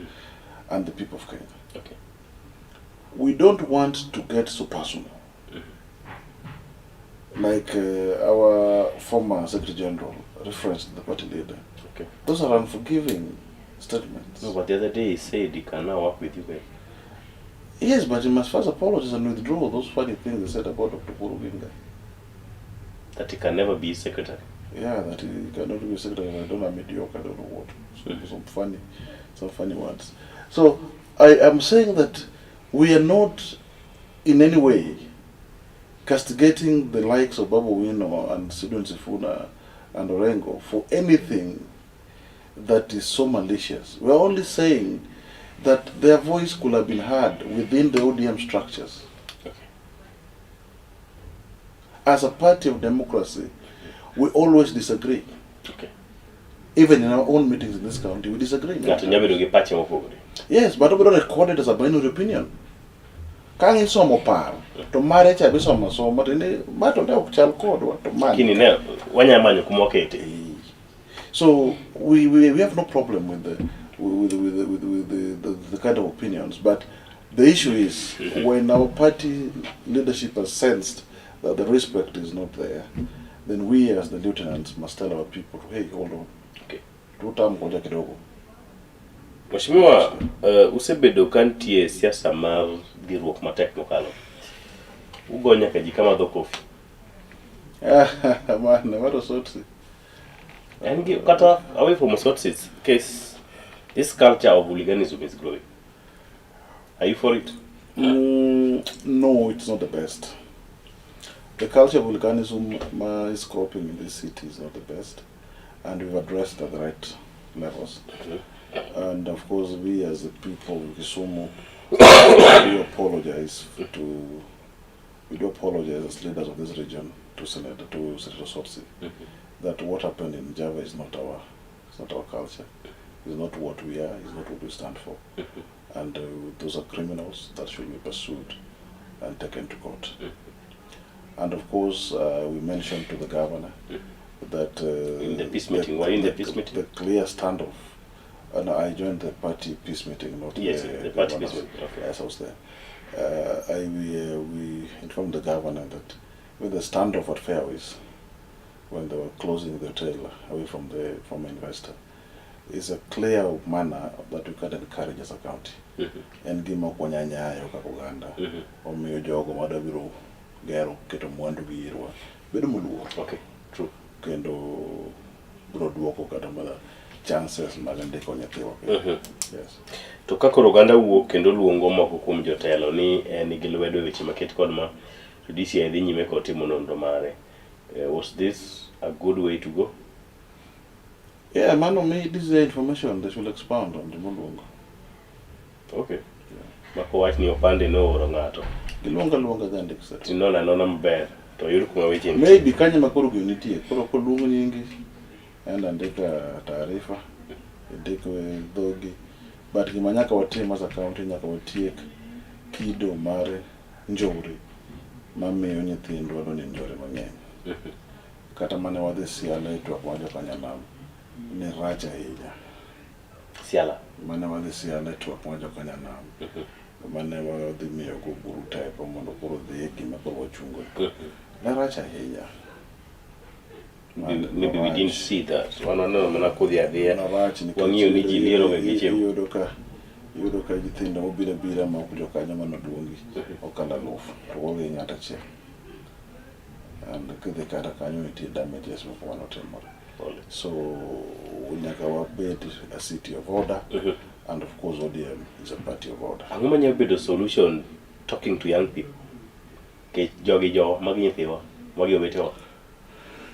and the people of Kenya. Okay. We don't want to get so personal. Like our former Secretary General referenced the party leader. Okay. Those are unforgiving statements. No, but the other day he said he can now work with you guys. Yes, but he must first apologize and withdraw those funny things he said about Dr. Oburu Oginga. That he can never be secretary. Yeah, that he cannot be secretary. I don't know, mediocre, I don't know what. So, some funny words. So I am saying that we are not in any way castigating the likes of Babu Owino and Edwin Sifuna and Orengo for anything that is so malicious. We are only saying that their voice could have been heard within the ODM structures. Okay. As a party of democracy, we always disagree. Okay. Even in our own meetings in this county, we disagree. Yes, but we don't record it as a binary opinion. Ka isomo paro to mare cha be somo somo to ni ma to ne ok chal kodwa to ma Lakini ne wanya manyo kuma wakete. So we have no problem with the kind of opinions, but the issue is when our party leadership has sensed that the respect is not there, then we as the lieutenants must tell our people, hey, hold on. Okay. Tutam ngoja kidogo. Mheshimiwa, usebedo ka nitie e siasa mar dhiruok matek mokalo. Ugo nyaka ji kama dho kofi. Man, what a sort. En gi kata away from Osotsis case, this culture of hooliganism is growing. Are you for it? No, it's not the best. The culture of hooliganism is cropping in this city is not the best, and we've addressed at the right levels. And of course, we as the people of Kisumu, we apologize to, we do apologize as leaders of this region to Senator Osotsi, that what happened in Java is not our, it's not our culture, it's not what we are, it's not what we stand for, and those are criminals that should be pursued and taken to court. And of course, we mentioned to the governor that In the peace meeting, were you in the peace meeting? The clear standoff. And I joined the party peace meeting, not Yes, the party peace governors. Meeting. Okay. Yes, I was there. We informed the governor that with the standoff at Fairways, when they were closing the hotel away from the from investor, is a clear manner that we can encourage as a county. En gima ok wanyal nyayo kaka oganda. Omiyo jogo madwa biro gero keto mwandu gi irwa bedo moluor Okay, true. Kendo biro duoko kata mana chances mag ndiko nyithiwa piny. Yes. To ka koro oganda wuok kendo luongo moko kuom jotelo ni nigi lwedo e weche maket kod ma to DCI dhi nyime kod timo nonro mare. Was this a good way to go? Yeah, mano mi this is the information they should expound on jomoluongo. Okay. Mako wach ni Opande nooro ng'ato. Giluongo aluonga dhi andik statement. Tinono anona maber to yud kuma weche nitie. Maybe kanyo ma koro gini nitie, koro koluong nyingi, and andika taarifa, indiko e dhogi. But gima nyaka watim as a county, nyaka watiek kido mar njore mamiyo nyithindwa donjo e njore mang'eny. Kata mane wadhi Siala e twak mar jokanyanam, ne rach ahinya. Siala. Mane wadhi Siala e twak mar jokanyanam, mane wadhi miyo go buru teko mondo koro dhi e gima koro wachungo. Ne rach ahinya. Maybe we didn't see that. Wan waneno mana kodhi adhiya. Marach nikech Wang'iyo ni ji liero ga gi chiemo. Iyudo ka nyithindo mobiro abira ma ok jokanyo manoduongi okalo alufu to gol gi ng'ato achiel. And kidhi kata kanyo nitie damages moko manotimore. Pole. So nyaka wabed a city of order, and of course ODM is a party of order. Ang'o manyalo bedo solution talking to young people? Nikech jogi jo magi nyithiwa, magi owetewa.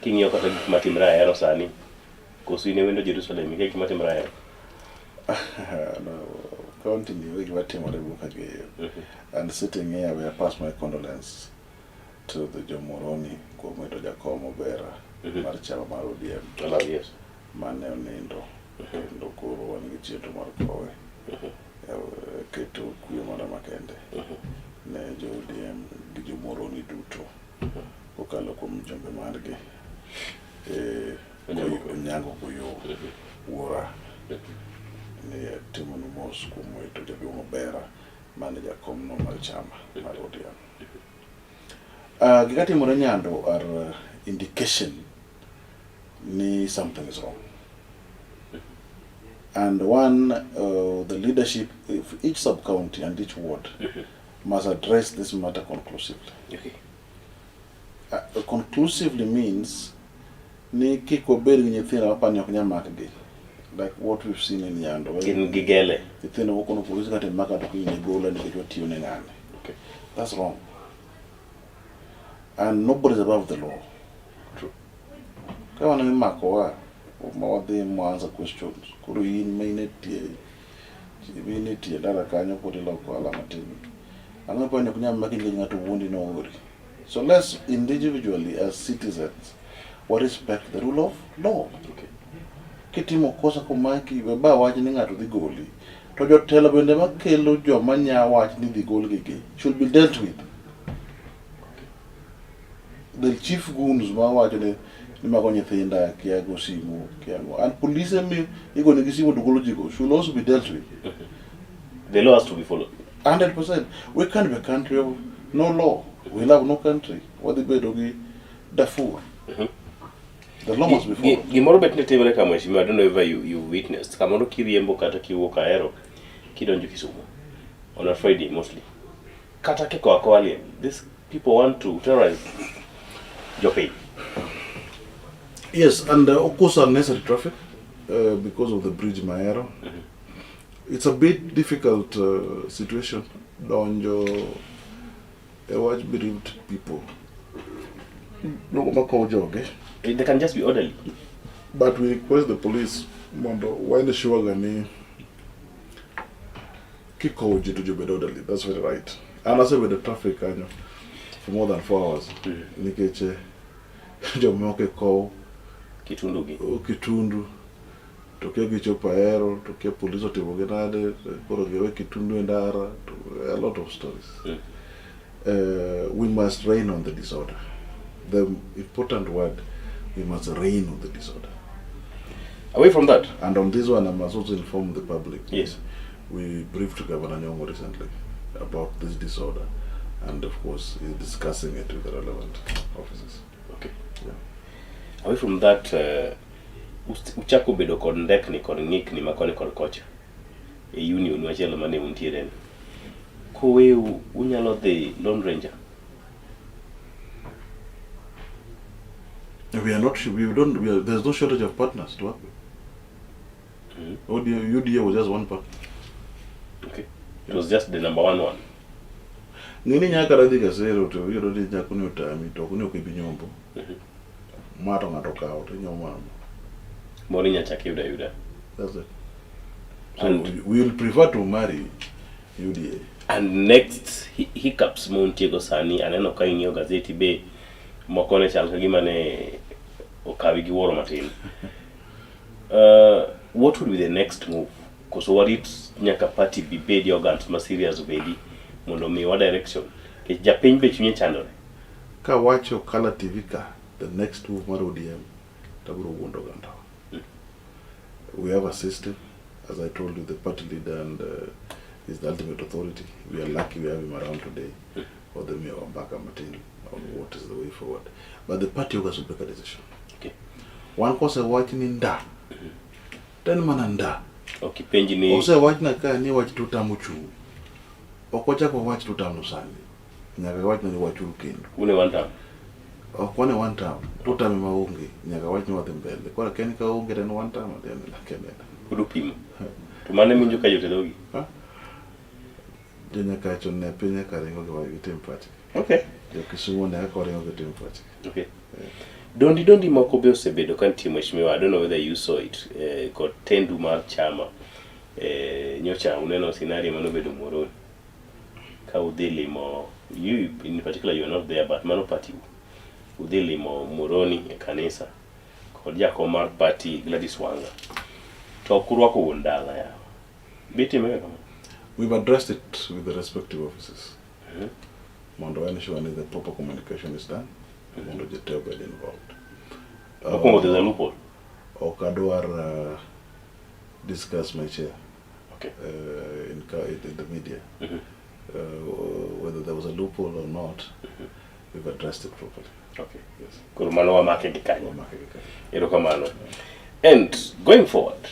King'iyo kata gik matimre Ahero sani, koso in e wendo Jerusalem, ikia gik matimre Ahero. No, county ni gima timore buok ang'eyo. And sitting here, we pass my condolence to the Jomoroni kuom wito jakom Obera mar chama mar ODM Allow, yes. mane onindo kendo koro wan gi chenro mar kowe keto kwe moro makende ne jo ODM gi Jomoroni duto kokalo kuom jombe margi Onyango Koyo. Onyango Koyo wuora ni timonu mos kuom wito jaduong' Obera mane jakom no mar chama mar ODM. Gika timore Nyando are indication ni something is wrong. And one, the leadership of each sub-county and each ward must address this matter conclusively. Conclusively means ni kik wabed gi nyithindo mapani ok nyal makgi like what we've seen in Nyando where Gin gi gele. Nyithindo moko no polisi kata maka to kiny ne gola nikech watiyo ne ng'ane. That's wrong, and nobody's above the law. True. Ka wan imakowa ma wadhi mwanza questions koro in ma in e tie in e tie dala kanyo pod iloko ala matin ang'o pa ok nyal maki nikech ng'ato wuondi noori. So let's individually as citizens we respect the rule of law. Kitimo kosa komaki we ba wach ni ng'ato dhi goli to jotelo bende makelo joma nya wach ni dhi golgi gi should be dealt with. The chief goons ma wacho ni mago nyithinda kia go simu kia go and police mi igo negi simu to golo ji go should also be dealt with. The law has to be followed. 100%. We can't be a country of no law. We'll have no country. Wadhi bedo gi Darfur. The law must be followed. Gimoro bet ne timre ka mheshimiwa, I don't know if you witnessed. Kamoro kiriembo kata kiwuok Ahero kidonjo Kisumu on a Friday mostly. Kata kikoa koa liel, these people want to terrorize jopiny. Yes, and of course unnecessary traffic because of the bridge Mahero. It's a bit difficult situation. Donjo e wach bereaved people. Jogo makowo joge. They can just be orderly. But we request the police mondo wa ensure ga ni kikowo ji to jobed orderly. That's very right. An asebedo e traffic kanyo for more than 4 hours nikech jomoko e kow Kitundu gi. Kitundu to kia gichopo Ahero to kia polis otimogi nade to koro giwe Kitundu e ndara to a lot of stories. We must rein on the disorder. The important word, we must rein on the disorder. Away from that, And on this one, I must also inform the public. We briefed Governor Nyong'o recently about this disorder, and of course, he's discussing it with the relevant officers. Yeah. Away from that, uchako bedo kod ndekni kod ng'ikni ma koni kod kocha e union machielo mane untiere ni. Koweu unyalo dhi Lone Ranger. We are not. We don't. We are, there's no shortage of partners to work with. ODA, UDA was just one partner. Okay. It was just the number one one. Ng'eni nyaka radhi kasero to iyudo ni nyako ni otami to ok ni ok ibi nyombo. Ma to ng'ato okawo to inyombo mama. Moro inya chak yudo ayuda. That's it. So we will prefer to marry UDA. And next hiccups muntiego sani aneno ka ing'iyo gazeti be moko ne chal ka gima ne okawi gi wuoro matin. What would be the next move? Koso warit nyaka party bi bedi organs ma serious obedi mondo omiwa direction. Nikech japiny be chunye chandore. Kawacho Kala TV ka, the next move mar ODM, tabiro wuondo ogandawa. We have a system, as I told you, the party leader and is the ultimate authority. We are lucky we have him around today for the miyowa mbaka matin on what is the way forward. But the party organs will make a decision. Wan kosewach ni nda, to en mana nda. Ok ipenji ni Osewachna ka ni wach tutam ochung'. Ok wachak wawach tutam no sani. Nyaka wachna ni wachuru kendo. Une one term. Ok wane one term. Tutam ema onge. Nyaka wach ni wadhi mbele. Koro ken ka onge to en one term to en ken en. Pod upimo. To mano emiwinjo ka jote dhogi. Jonyakacho ne piny kaka ringo gi gitim pachgi. Jo Kisumu ne kaka waringo gitim pachgi. Okay. Dondi dondi moko be osebedo ka nitie mheshimiwa, I don't know whether you saw it, kod tendu mar chama. Nyocha uneno scenario manobedo Muhoroni. Ka udhi limo, you in particular you are not there, but mano party u. Udhi limo Muhoroni e kanisa kod jakom mar party Gladys Wanga. To ok urwako wuon dala yawa. Bitime kaka kamano? We've addressed it with the respective offices. Mondo ensure ni the proper communication is done. Mondo ji te obed involved. Mokwongo there's a loophole. Ok adwar discuss my chair in the media. Whether there was a loophole or not, we've addressed it properly. Yes. Koro mano wamake gi kanyo. Wamake gi kanyo. Erokamano. And going forward,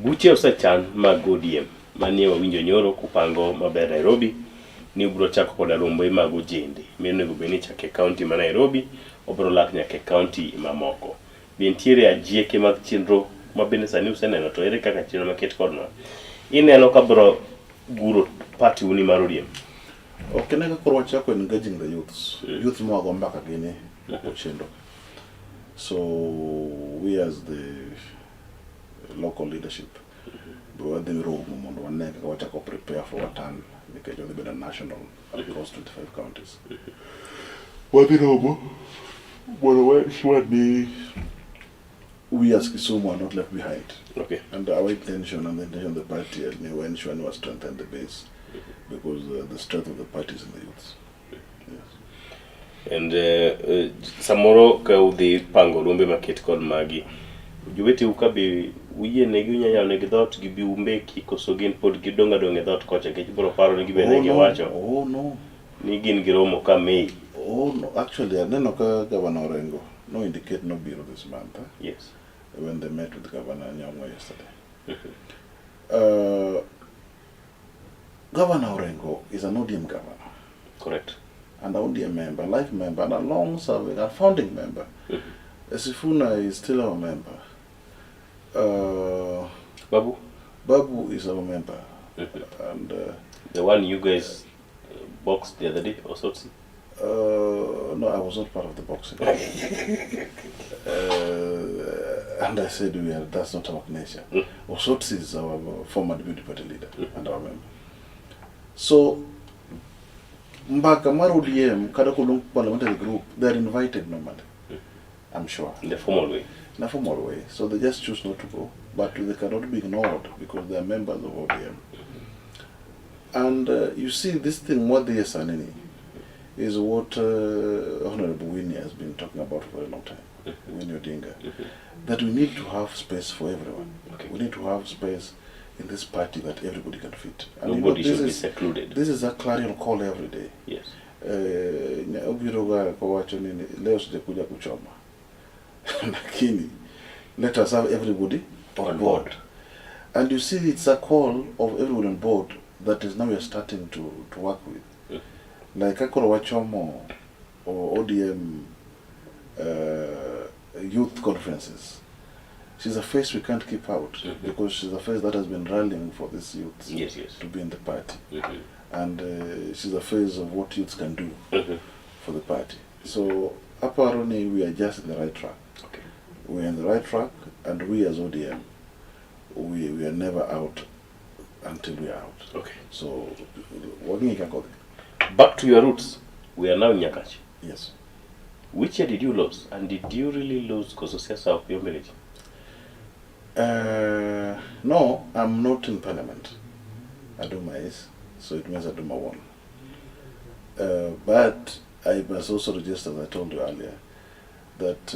buche osechan mag ODM manie wawinjo nyoro kupango maber Nairobi ni ubiro chako koda rombe mag ojende mionego bed ni ichako e county ma Nairobi obiro lak nyaka e county mamoko. Be nitiere ajieke mag chenro ma bende sani useneno to ere kaka chenro maket kodno ineno ka biro guro party uni mar ODM? Ok ine ka koro wachako engaging the youths. Youth mwago mbaka gini ochendo. So we as the local leadership be wadhi romo mondo wane kaka wachako prepare for our turn nikech wadhi bedo national across 25 counties. Wadhi romo mondo wa ensure ni we as Kisumu are not left behind. And our intention and the intention of the party is we ensure we strengthen the base because the strength of the party is in the youths. Yes. And samoro ka udhi pango rombe maket kod magi joweteu ka be uyienegi unya yawo negi dhoot gibi umbeki koso gin pod gidong' adong' e dhoot kocha nikech ibiro paro ni gibe ne Oh, no. giwacho. Oh no. Ni gin gi romo ka May. Oh no, actually aneno ka Governor Orengo no indicate no biro this month. Eh? Yes. When they met with Governor Nyong'o yesterday. Governor Orengo is an ODM governor. Correct. And an ODM member, life member, and a long-serving and founding member. Sifuna is still our member. Babu? Babu is our member. And the one you guys boxed the other day, or something? No, I was not part of the boxing. And I said, that's not our nature. Osotsi is our former deputy party leader and our member. So, Mbaka mar ODM, kata kolung parliamentary group, they are invited normally, I'm sure. In the formal way. In a formal way. So they just choose not to go, but they cannot be ignored because they are members of ODM. And you see, this thing, what they are saying, is what Honorable Winnie has been talking about for a long time, Winnie Odinga, that we need to have space for everyone. Okay. We need to have space in this party that everybody can fit. And nobody you know, should be secluded. This is a clarion call every day. Yes. Obiro ga kowacho nini, leo sijakuja kuchoma. Lakini, let us have everybody on On board. board. And you see, it's a call of everyone on board that is now we are starting to work with. Like Akoro Wachomo or ODM youth conferences. She's a face we can't keep out because she's a face that has been rallying for these youths to be in the party. And she's a face of what youths can do for the party. So, apparently, we are just in the right track. We are in the right track, and we as ODM, we are never out until we are out. So, working in Kakode. Back to your roots. We are now in Nyakach. Yes. Which year did you lose? And did you really lose koso siasa of your marriage? No, I'm not in parliament. Aduma is, so it means Aduma won. But I must also register, as I told you earlier, that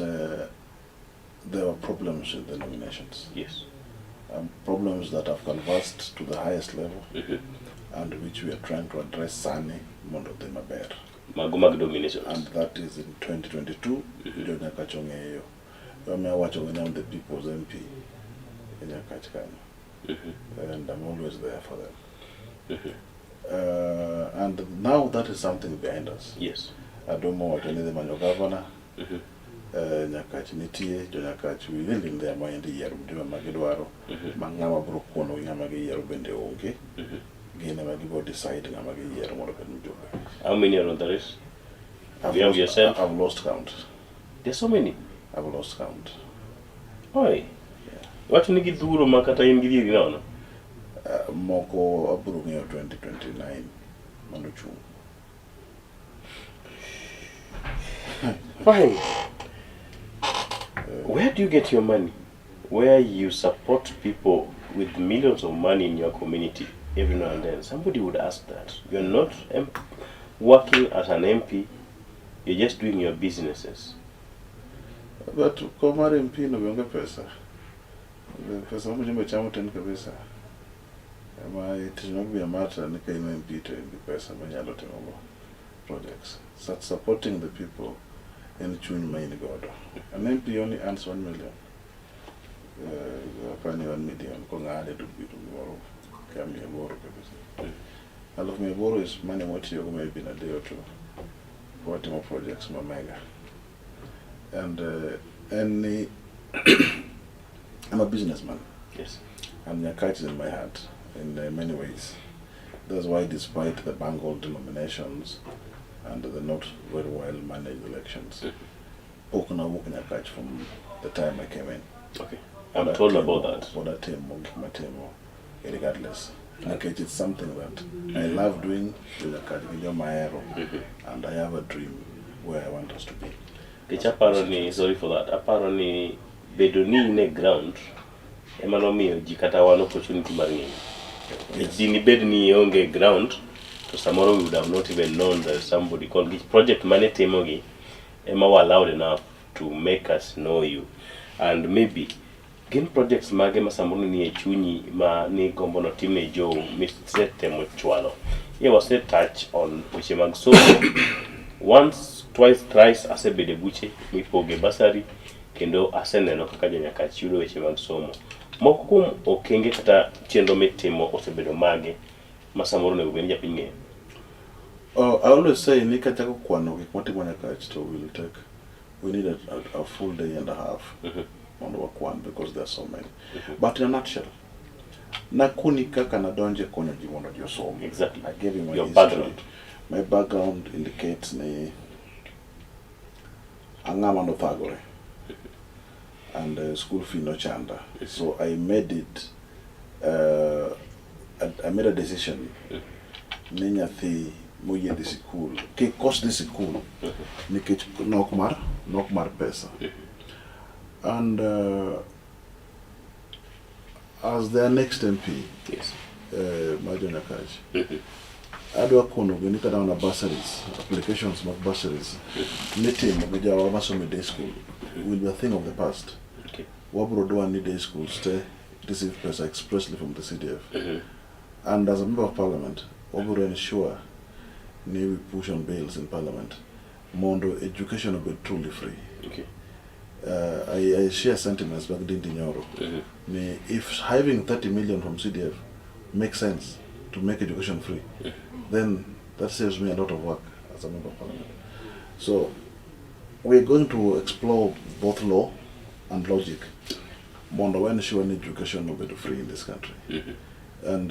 there were problems with the nominations. Problems that have conversed to the highest level and which we are trying to address sani mondo dhi maber. Mago mag nominations. And that is in 2022, jo Nyakach ong'eyo. Omiyo awacho ni I'm the people's MP e Nyakach kanyo. And I'm always there for them. And now that is something behind us. Adumo wacho ni dhi manyo governor. Nyakach nitie, jo Nyakach really in their mind yiero mjumbe ma gidwaro. Ma ng'ama biro kono gi ng'ama giyiero bende onge. Gin ema gibiro decide ng'ama giyiero mondo obed mjumbe. How many are on the race? You have yourself? I've lost count. There's so many. I've lost count. Oi. Yeah. Wacho ni gidhuro ma kata in gi dhieri nono. Moko abiro ng'eyo 2029 mondo chung'. Fine. Where do you get your money? Where you support people with millions of money in your community every now and then? Somebody would ask that. You're not working as an MP, you're just doing your businesses. But kom mar MP no be onge pesa. Pesa ma mjumbe chamo tin kabisa. Ma it is not be a matter ni ka in MP to in gi pesa manyalo timo go projects. Start supporting the people in chuny ma in godo. An MP only earns 1 million. Apani 1 million kong'ade to biro gimoro ka mia aboro kabisa. Aluf mia aboro is money mwatiyogo maybe in a day or two. Watimo projects ma mega. And any I'm a businessman. And Nyakach is in my heart in many ways. That's why, despite the bungled nominations and the not very well managed elections, pok nawuok Nyakach from the time I came in. I'm Pod told atimo about that. Pod atimo gik matimo regardless. Nikech it's something that I love doing jo Nyakach gi joma ahero, and I have a dream where I want us to be. Nikech aparo ni, sorry for that, aparo ni bedo ni in e ground ema nomiyo ji kata wan opportunity mar ng'eyo. Dini bed ni ionge ground, to samoro we would have not even known that somebody called this project mane timogi ema were loud enough to make us know you. And maybe Gin projects mage ma samoro nie e chunyi ma ni gombo notim ne jou misetemo chwalo? Ye wase touch on weche mag somo. Once, twice, thrice asebedo e buche mipoge bursary kendo aseneno kaka jonyakach yudo weche mag somo. Moko kuom okenge kata chenro mitimo osebedo mage ma samoro onego bed ni japiny ng'eyo? Oh, I always say ni kachako kwano gik matimo Nyakach to will take we need a full day and a half mondo wakwan because there are so many. But in a nutshell, nakoni kaka nadonje konyo ji mondo ji osom. Exactly. I gave you my Your history. background. My background indicates ni ang'ama nothagore and school fee nochanda. So I made it I made a decision ni nyathi moyie dhi sikul kik kos dhi sikul nikech nok mar pesa and as their next MP mar Jonyakach adwa konogi ni kata mana bursaries, applications mag bursaries mitimo gi jawa masomo e day school will be a thing of the past. Wabro dwa ni day schools te receive pesa expressly from the CDF. And as a member of parliament, wabro ensure ni we push on bills in parliament mondo education obed truly free. I share sentiments mag Ndindi Nyoro ni if having 30 million from CDF makes sense to make education free, then that saves me a lot of work as a member of parliament. So we're going to explore both law and logic mondo we ensure ni education obed free in this country. And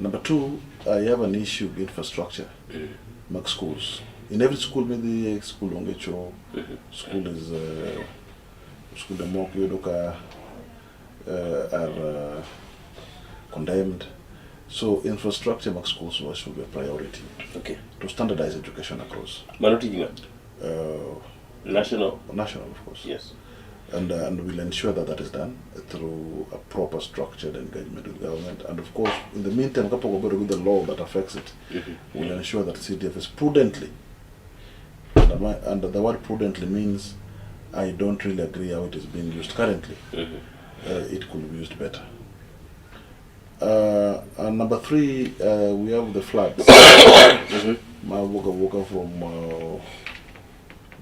number two, I have an issue with infrastructure mag schools. In every school midhi, school onge cho, school is skunde moko iyudo ka are condemned. So infrastructure mag schools should be a priority to standardize education across. Mano tij ng'a? National? National, of course. And we'll ensure that that is done through a proper structured engagement with government. And of course, in the meantime, kapok wabedo with the law that affects it, we'll ensure that CDF is prudently, and the word prudently means I don't really agree how it is being used currently. It could be used better. And number three, we have the floods. Ma wuok awuoka from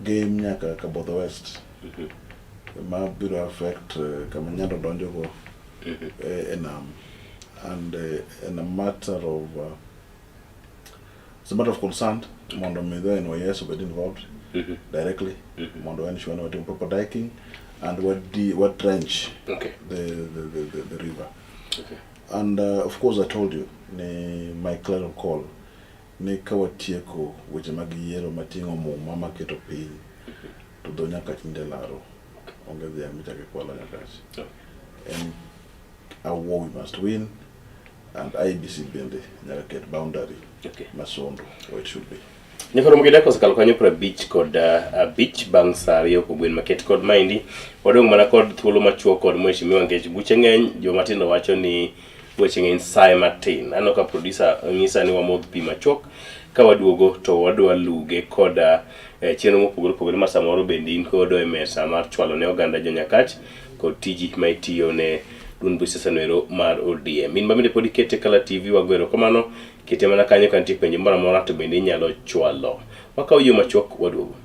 Gem nyaka Kabodho West. Ma biro affect kama Nyando donjogo e nam. And in a matter of it's a matter of concern mondo mi the NYS obed involved directly mondo ensure ni watimo proper diking and wa trench the river. And of course I told you ni my clarion call ni ka watieko weche mag yiero mating'o muma maketo piny to dho Nyakach ninde laro onge dhiang' michako ikwalo Nyakach. En a war we must win and IEBC bende nyaka ket boundary masondo where it should be. Nyakoro gi dakika osekalo kanyo 55 bang' sa 2 kogwen maket kod maendi wadong' mana kod thuolo machuok kod mheshimiwa nikech buche ng'eny. Joma tindo wacho ni weche ng'eny saye matin. Aneno ka producer nyisa ni wamodh pi machuok, ka waduogo to wadwa luge koda chenro mopogore opogore ma samoro bende in kodo e mesa mar chwalo ne oganda jonyakach kod tiji ma itiyo ne duond buch siasa noero mar ODM. In ma bende pod ikete Kala TV, wago erokamano. Kete mana kanyo ka nitie penjo moro amora to bende inyalo chwalo. Wakawo yo machuok, waduogo.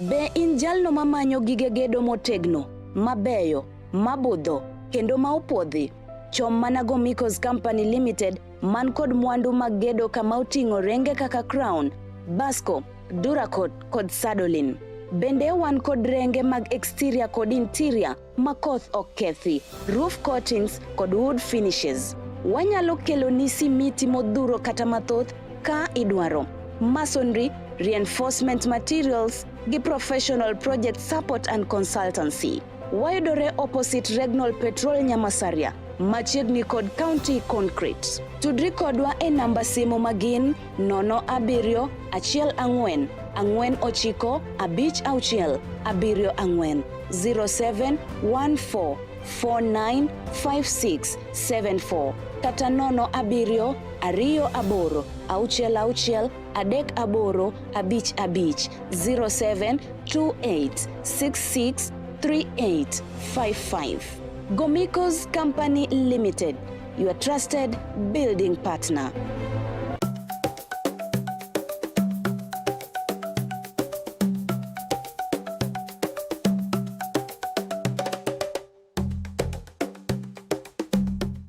Be in jalno mamanyo gige gedo motegno, mabeyo, mabudho, kendo ma opuodhi? Chom mana Gomicos Company Limited man kod mwandu mag gedo kama oting'o renge kaka Crown, Basco, Duracot kod Sadolin. Bende wan kod renge mag exterior kod interior ma koth ok kethi, roof coatings kod wood finishes. Wanyalo keloni simiti modhuro kata mathoth ka idwaro. Masonry, reinforcement materials gi professional project support and consultancy. Wayudore opposite Regnol Petrol Nyamasaria, machiegni kod County Concrete. Tudri kodwa e namba simu magin 0714 49 56 74, 0714 495674 kata 07 2 8 6 6 3 8 5 5 07 28 66 38 55. Gomikos Company Limited, your trusted building partner.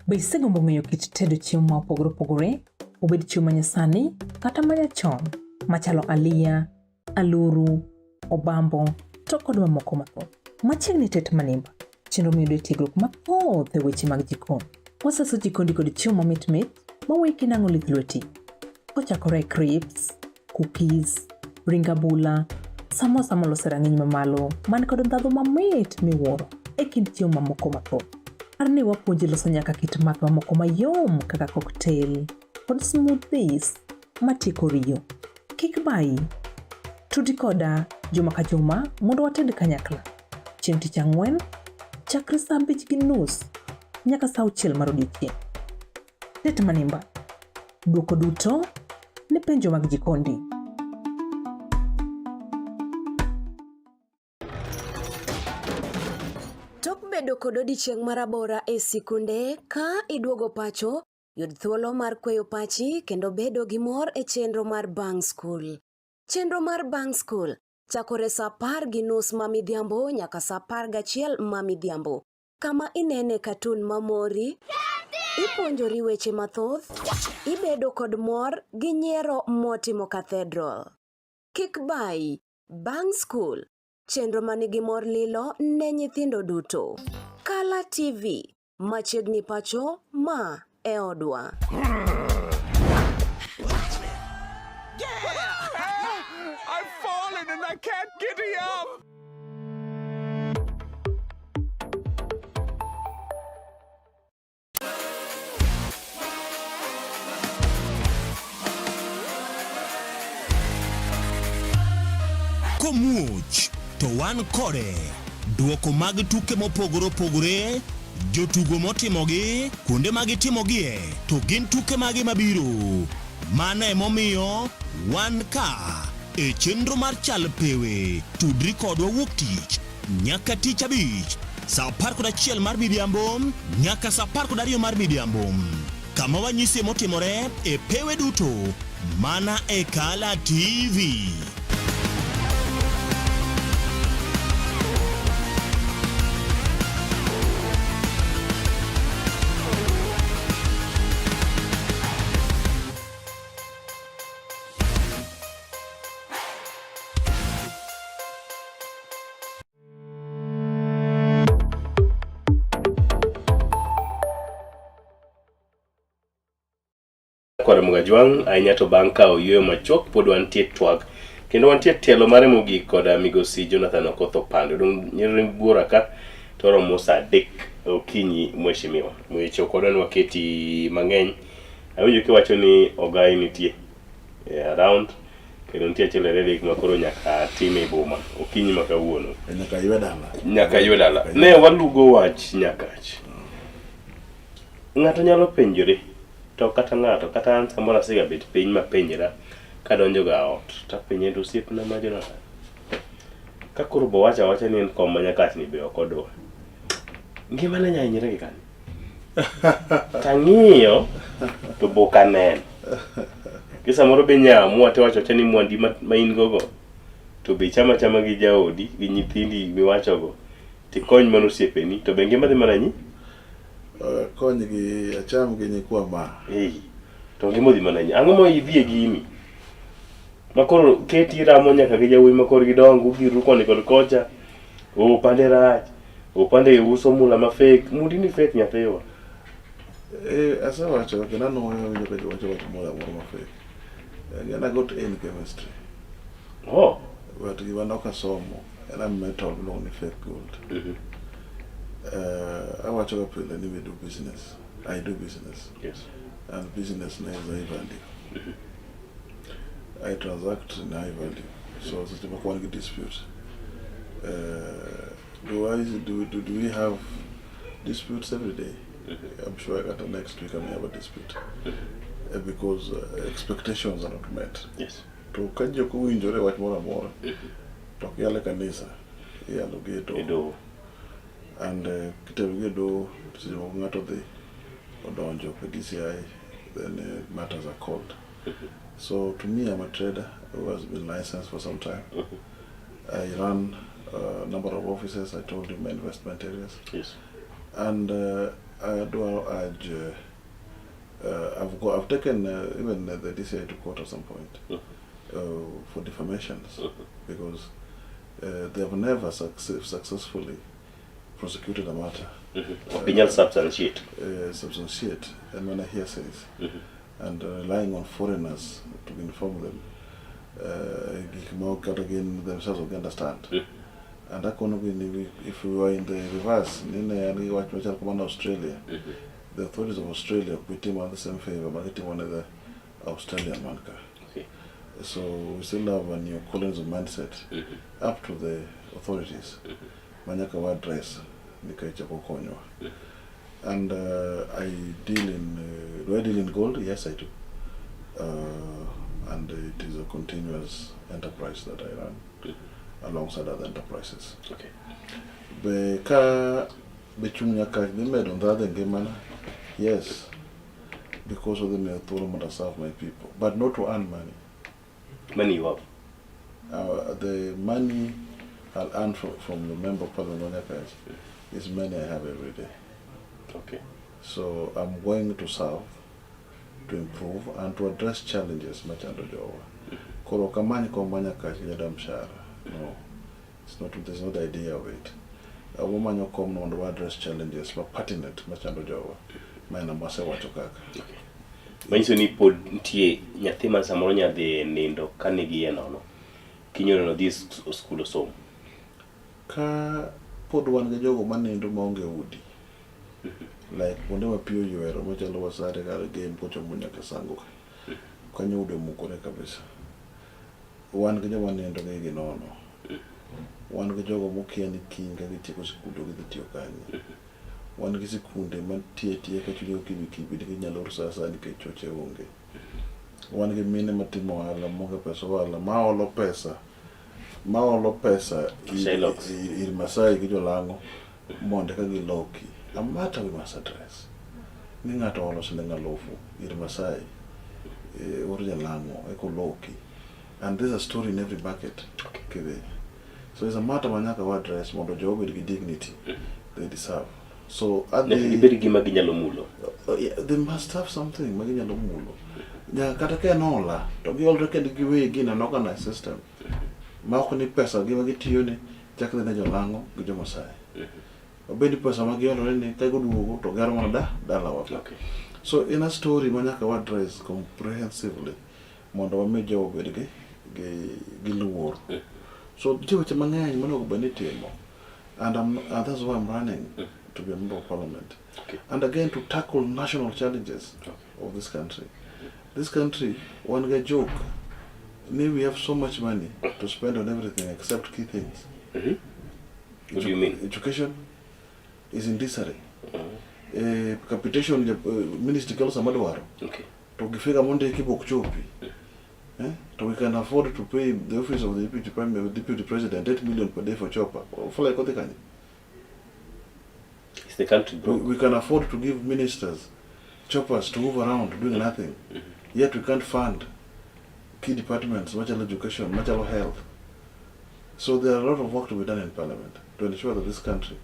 Be isegombo ng'eyo kit tedo chiemo ma opogore opogore, obed chiemo manyasani kata manyachon, machalo aliya, aluru, obambo, to kod mamoko mathoth. Machiegni tet manimba, chenro miyudo e tiegruok mathoth e weche mag jikon. Wasaso jikondi kod chiemo mamit mit maweyi kinang'o lith lweti. Kochakore e crisps, cookies, ring abula, samosa molos e rang'iny mamalo man kod ndhadhu mamit miwuoro e kind chiemo mamoko mathoth. Par ni wapuonji loso nyaka kit math mamoko mayom kaka cocktail kod smoothies matieko riyo. Kik bayi. Tudi koda juma ka juma mondo wated kanyakla. Chieng' tich ang'wen, chakre saa 5:30 nyaka saa 6 mar odiechieng'. Tet manimba. Dwoko duto ne penjo mag jikondi. Tok bedo kod odiechieng' marabora e sikunde, ka iduogo pacho, yud thuolo mar kweyo pachi kendo bedo gi mor e chenro mar Bang' School. Chenro mar Bang' School chakore saa 10:30 ma midhiambo nyaka saa 11 ma midhiambo, kama inene katun mamori, ipuonjori weche mathoth, ibedo kod mor gi nyiero motimo cathedral. Kik bayi, Bang' School, chenro manigi mor lilo ne nyithindo duto. Kala TV, machiegni pacho, ma e odwa. I've fallen and I can't get up. Komuoch to wan kode. Duoko mag tuke mopogore opogore, jotugo motimogi, kuonde ma gitimogie, to gin tuke mage mabiro. Mano emomiyo wan ka e chenro mar Chal Pewe. Tudri kodwa wuok tich nyaka tich abich saa 11 mar midhiambo nyaka saa 12 mar midhiambo kama wanyisie motimore e pewe duto mana e Kala TV. Kwar Mugajwang' ahinya to bang' kawo yueyo machuok pod wantie twak kendo wantie tielo mare mogik kod migosi Jonathan Okoth Opande. Odong' nyiriri buora ka to romo saa 3 okinyi mheshimiwa. Weche ok wadwa ni waketi mang'eny. Awinjo kiwacho ni ogai nitie around kendo nitie achiel ariyo adek ma koro nyaka tim e boma okinyi ma kawuono. Nyaka ywe dala. Nyaka ywe dala. Ne walugo wach Nyakach. Ng'ato nyalo penjore to kata ng'ato kata an samoro asega bet piny mapenjra kadonjo ga ot tapenje to osiepna ma Jonathan ka koro bo wacho awacha ni en kom ma Nyakach ni be ok odwa ngimane nya hinyre gi kanye tang'iyo to bok aneno gi samoro be nya amua tiwacho awacha ni mwandi ma in go go to be ichamo achama gi jaodi gi nyithindi miwachogo tikony mana osiepeni to be ngima dhi mana nyi Akony gi acham gi nyikwa ma. Ei, to ngima odhi mana nyi. Ang'o ma idhi e gini? Ma koro keti ramo nyaka gi jawuoyi ma korgi dongo ugiru koni kod kocha. Opande rach. Opande uso mula ma fake. Mundi ni fake nyathiwa. Eh, asewacho kendo anuoyo awinjo ka ji wacho wach moro amora ma fake. Again, I got A in chemistry. Oh. But gima nok asomo en a metal miluongo ni fake gold. Awacho ga pile ni we do business. I do business. Yes. And business na is high value. I transact in high value. So seche moko wan gi dispute. Do I do, do do we have disputes every day? I'm sure kata next week I may have a dispute. Because expectations are not met. Yes. To ka ji ok owinjore e wach moro amora, to ok yal e kanisa, iyalo gi e doho. E doho. And kitero gi e doho, seche moko ng'ato dhi odonjo e DCI, then matters are called. So to me, I'm a trader who has been licensed for some time. I run a number of offices. I told you my investment areas. Yes. And adwaro urge, I've taken even the DCI to court at some point for defamations because they have never successfully prosecuted a matter. Ok ginyal substantiate. Substantiate and mana hearsays and relying on foreigners to inform them gik ma ok kata gin themselves ok understand. And akono gi ni if we were in the reverse, ni ne an gi wach machal kamano Australia, the authorities of Australia ok bi timo the same favor ma gitimo ne the Australian man ka. So we still have a neo-colonialism mindset up to the authorities ma nyaka wa address nikech ok okonywa. And I deal in, do I deal in gold? Yes, I do. And it is a continuous enterprise that I run alongside other enterprises. Be ka be chung' nyaka dhi medo ndhadhu e ngimana? Yes. Because odhi miyo thuolo mondo I serve my people, but not to earn money. Money you have. The money I'll earn from the member of parliament ma Nyakach is money I have every day. So I'm going to serve, to improve and to address challenges machando jowa. Koro ok amany kom ma Nyakach gi mshahara. No. It's not, there's no the idea of it. Wamanyo kom no mondo wa address challenges ma pertinent machando jowa. Ma en masewacho kaka. Manyiso ni pod nitie nyathi ma samoro nya dhi nindo ka nigi iye nono. Kinyoro no dhi skul osom. Ka pod wan gi jogo manindo maonge udi, like kuonde ma pi oywero machalo Wasare kar Gem kochomo nyaka Sango ka, kanyo udi omukore kabisa. Wan gi joma nindo gi igi nono. Wan gi jogo mokia ni kiny ka gitieko sikul to gidhi tiyo kanye. Wan gi sikunde mantie atiya ka chuny okibi kibi nikech inyalo lor sa asaya nikech choche onge. Wan gi mine matimo ohala maonge pesa ohala maolo pesa maolo pesa Shylocks. ir Masai gi jolang'o mondo eka giloki. A matter we must address. Ni ng'ato olo siling alufu ir Masai or jalang'o eka oloki. And there's a story in every market. Kidhi. So it's a matter ma nyaka wa address mondo jogo obed gi dignity they deserve. So Nyaka adhi gibed gi gima ginyalo mulo. Yeah, they must have something ma ginyalo mulo. Nyaka kata ka en hola, to giolre kendgi giwegi in an organized system. Ma ok ni pesa gi ma gitiyo ni chak dhi ne jolang'o gi jo Masai. Obed ni pesa ma giolore ni ka giduogo to gero mana da dalawa ka. So in a story ma nyaka wa address comprehensively mondo wami jogo obed gi luor. So nitie weche mang'eny monego bed ni itimo. And that's why I'm running to be a member of parliament. And again, to tackle national challenges of this country. This country, one get joke, ni we have so much money to spend on everything except key things. What do you mean? Education is in disarray. Capitation, ministry kelo sama dwaro. To gifika mondiki bok chopi. Eh? To we can afford to pay the office of the deputy prime, deputy president 8 million per day for chopper. Fly kodhi kanye? Is the country broke? We can afford to give ministers choppers to move around doing nothing. Yet we can't fund key departments, machalo education, machalo health. So there are a lot of work to be done in parliament to ensure that this country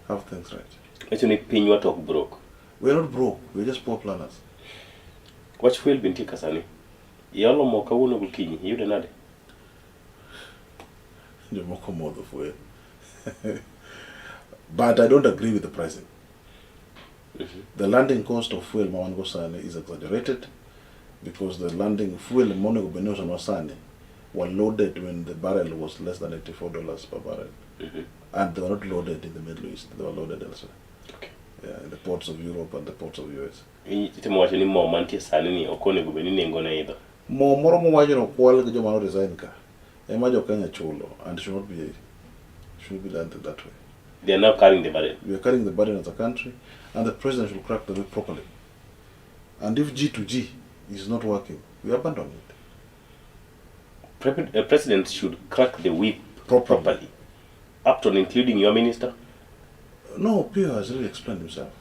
have things right. Wacho ni pinywa to ok broke. We are not broke, we are just poor planners. Wach fuel be nitie ka sani. Iolo mo kawuono gokinyi, iyude nade? Jomoko modho fuel. But I don't agree with the pricing. The landing cost of fuel ma wan go sani is exaggerated because the landing fuel monego bed ni usonwa sani were loaded when the barrel was less than $84 per barrel. And they were not loaded in the Middle East, they were loaded elsewhere. Yeah, in the ports of Europe and the ports of US. Itemo wacho ni mo mantie sani ni ok onego bed ni nengone idho. Mo moro mowacho no kwal gi joma no resign ka ema jo Kenya chulo and should be done that way. They are now carrying the burden. We are carrying the burden as a country, and the president should crack the whip properly. And if G to G is not working, we abandon it. President should crack the whip Properly. properly. Up to and including your minister. No, Pio has really explained himself.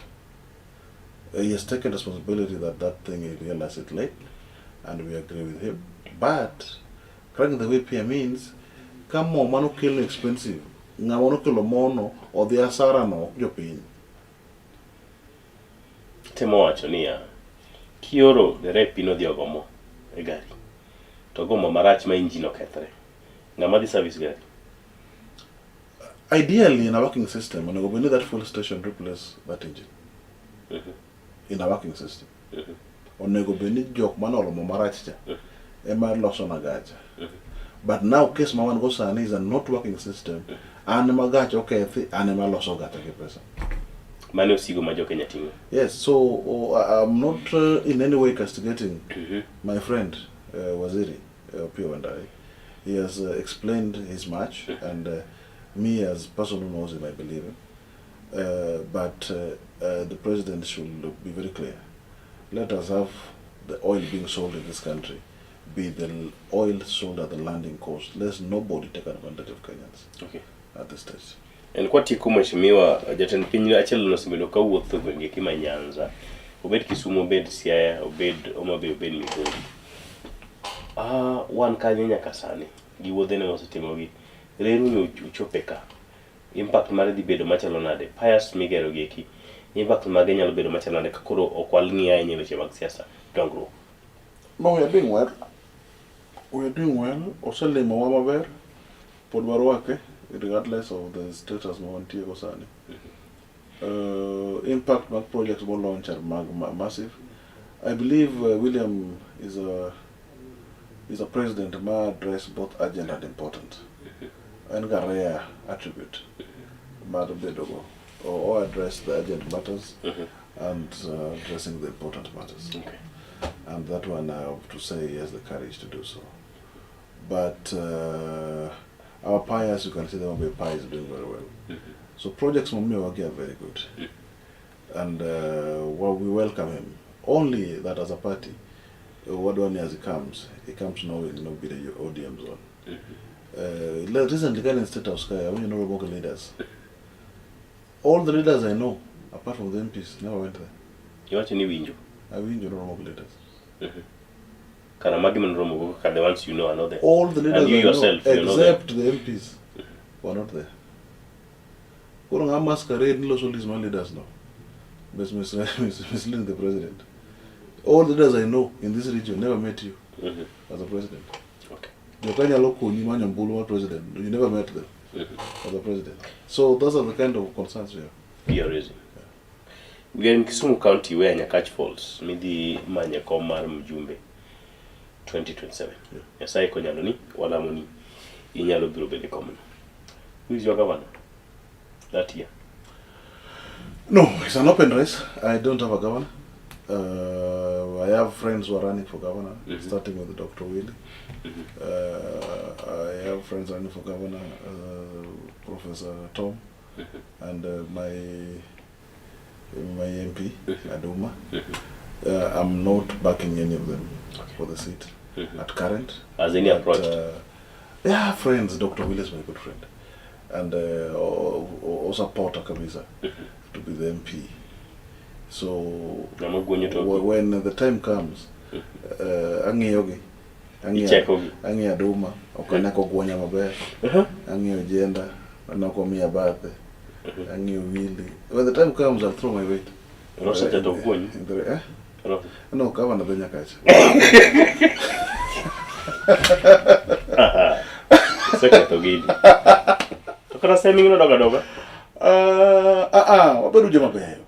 He has taken responsibility that that thing he realized it late, and we agree with him. But cracking the whip here means ka mo mano kelo expensive, ng'ama nokelo mono odhi asara no ok jopiny. Temo wacho niya, kioro derepi nodhi ogo mo e gari, to ogo mo marach ma engine okethre. Ng'ama dhi service gari? Ideally, in a working system, onego bed ni that fuel station replace that engine. In a working system. Onego bed ni jok mane olo mo marach cha ema loso na gacha. But now case ma wan go sani is a not working system. An ema gacha okethi, an ema loso gacha gi pesa. Mane osigo ma jokenya ting'o. Yes, so I'm not in any way castigating my friend Waziri Opiyo Wandayi. He has explained his much, and me as person who knows him, I believe him. But the president should be very clear. Let us have the oil being sold in this country be the oil sold at the landing cost. Let nobody take advantage of Kenyans at this stage. En kwatieko mheshimiwa, jatend piny achiel nosebedo kawuotho e gwenge kima Nyanza, obed Kisumu, obed Siaya, obed Homa Bay, obed Migori. Ah, wan kanyo nyaka sani gi wuodhene mosetimogi. Reru ni uchope ka. Impact mare dhi bedo machalo nade? Piers migero gi eki, impact mage nyalo bedo machalo nade ka koro ok wang'i ahinya e weche mag siasa dongruok? No, we are doing well. We are doing well. Oselimowa maber. Pod warwake, regardless of the status ma wantie go sani. Impact mag projects mo launch are massive. I believe William is a president ma address both urgent and important. En ga rare attribute mar bedo go. Or address the urgent matters and addressing the important matters. And that one I have to say he has the courage to do so. But our piers, you can see the Homa Bay Pie is doing very well. So projects momiyowa are very good. And well, we welcome him. Only that as a party, wadwani as he comes knowing no be the ODM zone. Recently, in State House, I want to know about leaders. All the leaders I know, apart from the MPs, never went there. Iwacho ni winjo. Awinjo noromo gi leaders. Kara magi manoromo go kaka the ones you know are not there. All the leaders And you I know, yourself, you're not there. except the MPs, were not there. Koro ng'a masquerade ni loso list mar leaders no. Misleading the president. All the leaders I know in this region never met you as a president. Joka nyalo konyi manyo ombulu mar president, you never met them as a president. So those are the kind of concerns we have. You are raising. We are in Kisumu County where Nyakach falls. Midhi manye kom mar mjumbe 2027. Nyasaye konyalo ni walamo ni inyalo biro bedo e komno. Who is your governor that year? No, it's an open race. I don't have a governor. I have friends who are running for governor, starting with Dr. Willie. I have friends running for governor, Professor Tom, and my MP, Aduma. I'm not backing any of them for the seat at current. Has any But, approached? Yeah, friends. Dr. Willie is my good friend. And supporter kabisa to be the MP. So Ng'ama gwonyo toki. when the time comes, ang'iyogi. Ichekogi. Ang'iyo Aduma, ok ane kogwonya maber. Ang'iyo Jenda, aneno komiya bathe. Ang'iyo Willy. When the time comes, I'll throw my weight. Rosa cha to gwonyi? Rosa. No, governor dhi Nyakach. Oseketho gini. To kata seming nodok adoka. Wabedo joma beyo.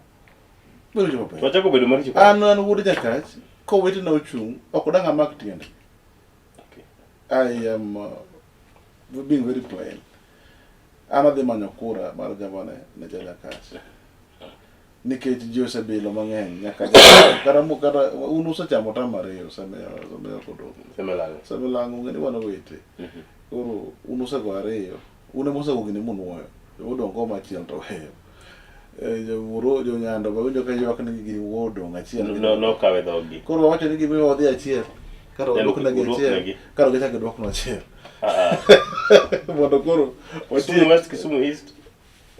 Wabedo joma beyo. To wachako bedo maricho. An wuod Nyakach, kowetena ochung', ok dang' amak tiende. I am being very plain. An adhi manyo kura mar gavana ne ja Nyakach. Nikech ji osebilo mang'eny nyaka kata kata un usechamo tam ariyo Semeyo kod Semelang'o. Semelang'o ng'eni wan owete. Koro un usego ariyo, un ema usego gini munuoyo. Udong' go machielo to weyo. Eh, jomuro jonyando be winjo ka ywak ni gini wuo odong' achiel. No nokawe dhogi. Koro wawacho ni gimiyo wadhi achiel. Kar Then odwoknegi achiel. udwoknegi. Kar gichak gidwoknwa achiel. Ah, Mondo koro Kisumu watiek. West, Kisumu East.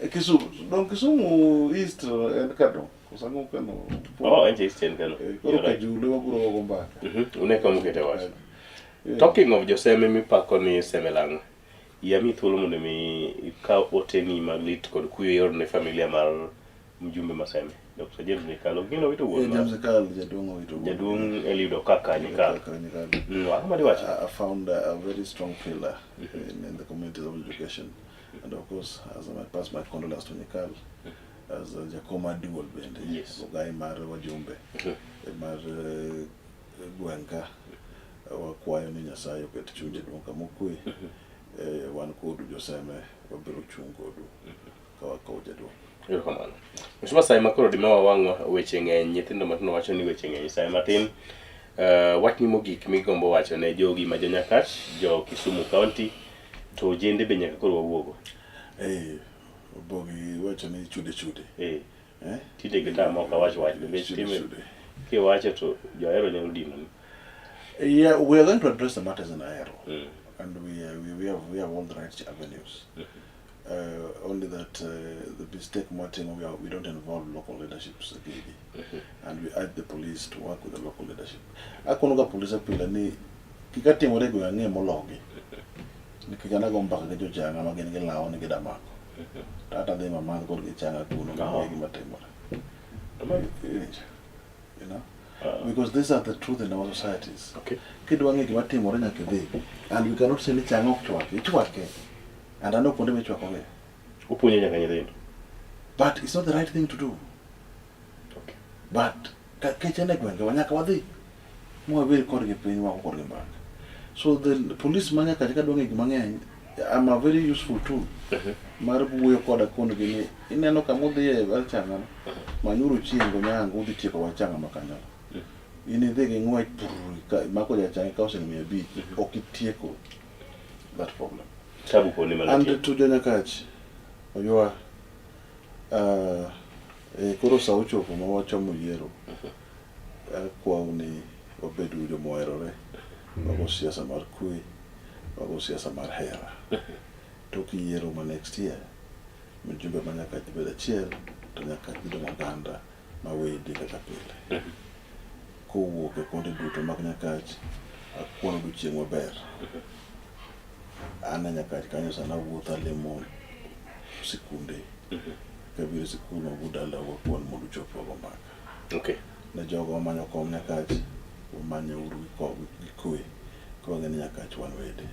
Eh, Kisumu, dong Kisumu East en kano. Koso ang'o kano? Oh, en East en kano. Eh, Koro You're right. Kajulu wabiro gogo mbaka. Une kama ukete wach. Eh, Talking of joseme mipako ni Seme Lang'o. Yie amiyi thuolo mondo mi ikaw oteni mag lit kod kuyo ior ne familia mar mjumbe ma Seme. Dr. James Nyikal ogino wito wuon Eh, mar James Nyikal jaduong' owito wuon. jaduong' Eliud Okaka Nyikal. Okaka Nyikal. Ang'o ma diwacho? I found a very strong pillar in the communities of education. And of course, as I pass my condolence to Nyikal, as a Jakoma Duol bende, ogai mar wajumbe, mar gweng' ka, wakwayo ni Nyasaye oket chuny jaduong' kama okwe. Wan kodu joseme, wabiro chung' kodu ka wakowo jaduong'. Erokamano. Mheshimiwa Sae makoro dima wawang'wa weche ng'eny, nyithindo matindo wacho ni weche ng'eny sae matin. Wachni mogik migombo wacho ne jogi ma jo Nyakach, jo Kisumu County, to ojende be nyaka koro wawuogo. Eh, bogi wacho ni chude chude. Eh. Eh? Tinde gitamo ok awach wach nikech Chude time chude. kiwacho to johero nyalo dinoni. Yeah, we are going to address the matters in Ahero, and we have all the right avenues. Only that the mistake Martin, we don't involve local leaderships again, and we urge the police to work with the local leadership. Akonoga police apila ni kik atimore gweng' ang'e mologi nikech an ago mbaka gi jochanga ma gin gilawo ni gidamako to ata dhi mamadh kodgi changa kuno Oh. ging'e gima timore. Iwinjo? You know? Because these are the truth in our societies. Okay. Kidwa ng'e gima timore nyaka idhi. And we cannot say ni changa ok chwaki. Ichwake. And aneno kuonde michwakoge. Upuonjo nyaka nyithindo. But it's not the right thing to do. Okay. But kech en e gwengewa nyaka wadhi. Mwabed kodgi piny wago kodgi mbaka. So the police ma nyaka kadwa ng'e gima ng'eny, I'm a very useful tool mar wuoyo koda kondgi ni ineno kama udhiye mar changano, manyuru chieng' gonyango udhi tieko wach changa ma kanyono. In idhi gi ng'wech prr, mako jachanga ikawo siling 500, ok itieko that problem. Tabu kuonde And mantie. to jo Nyakach, oywa, koro sa ochopo ma wachomo yiero, akwau ni wabed joma oherore, wago siasa mar kwe, wago siasa mar hera. Tok yiero ma next year, mjumbe ma Nyakach dhi bedo achiel, to Nyakach dhi dong' oganda ma wede kaka pile. Kowuok e kuonde duto mag Nyakach, akwano odiochieng' maber. An e Nyakach kanyo sana awuotho alimo sikunde. Kabiro e sikul ma but dala wakwan mondo uchop wago mbaka. Okay. Ne jogo mamanyo kom Nyakach, umanye uru gi kwe, ka wang'e ni Nyakach wan wede.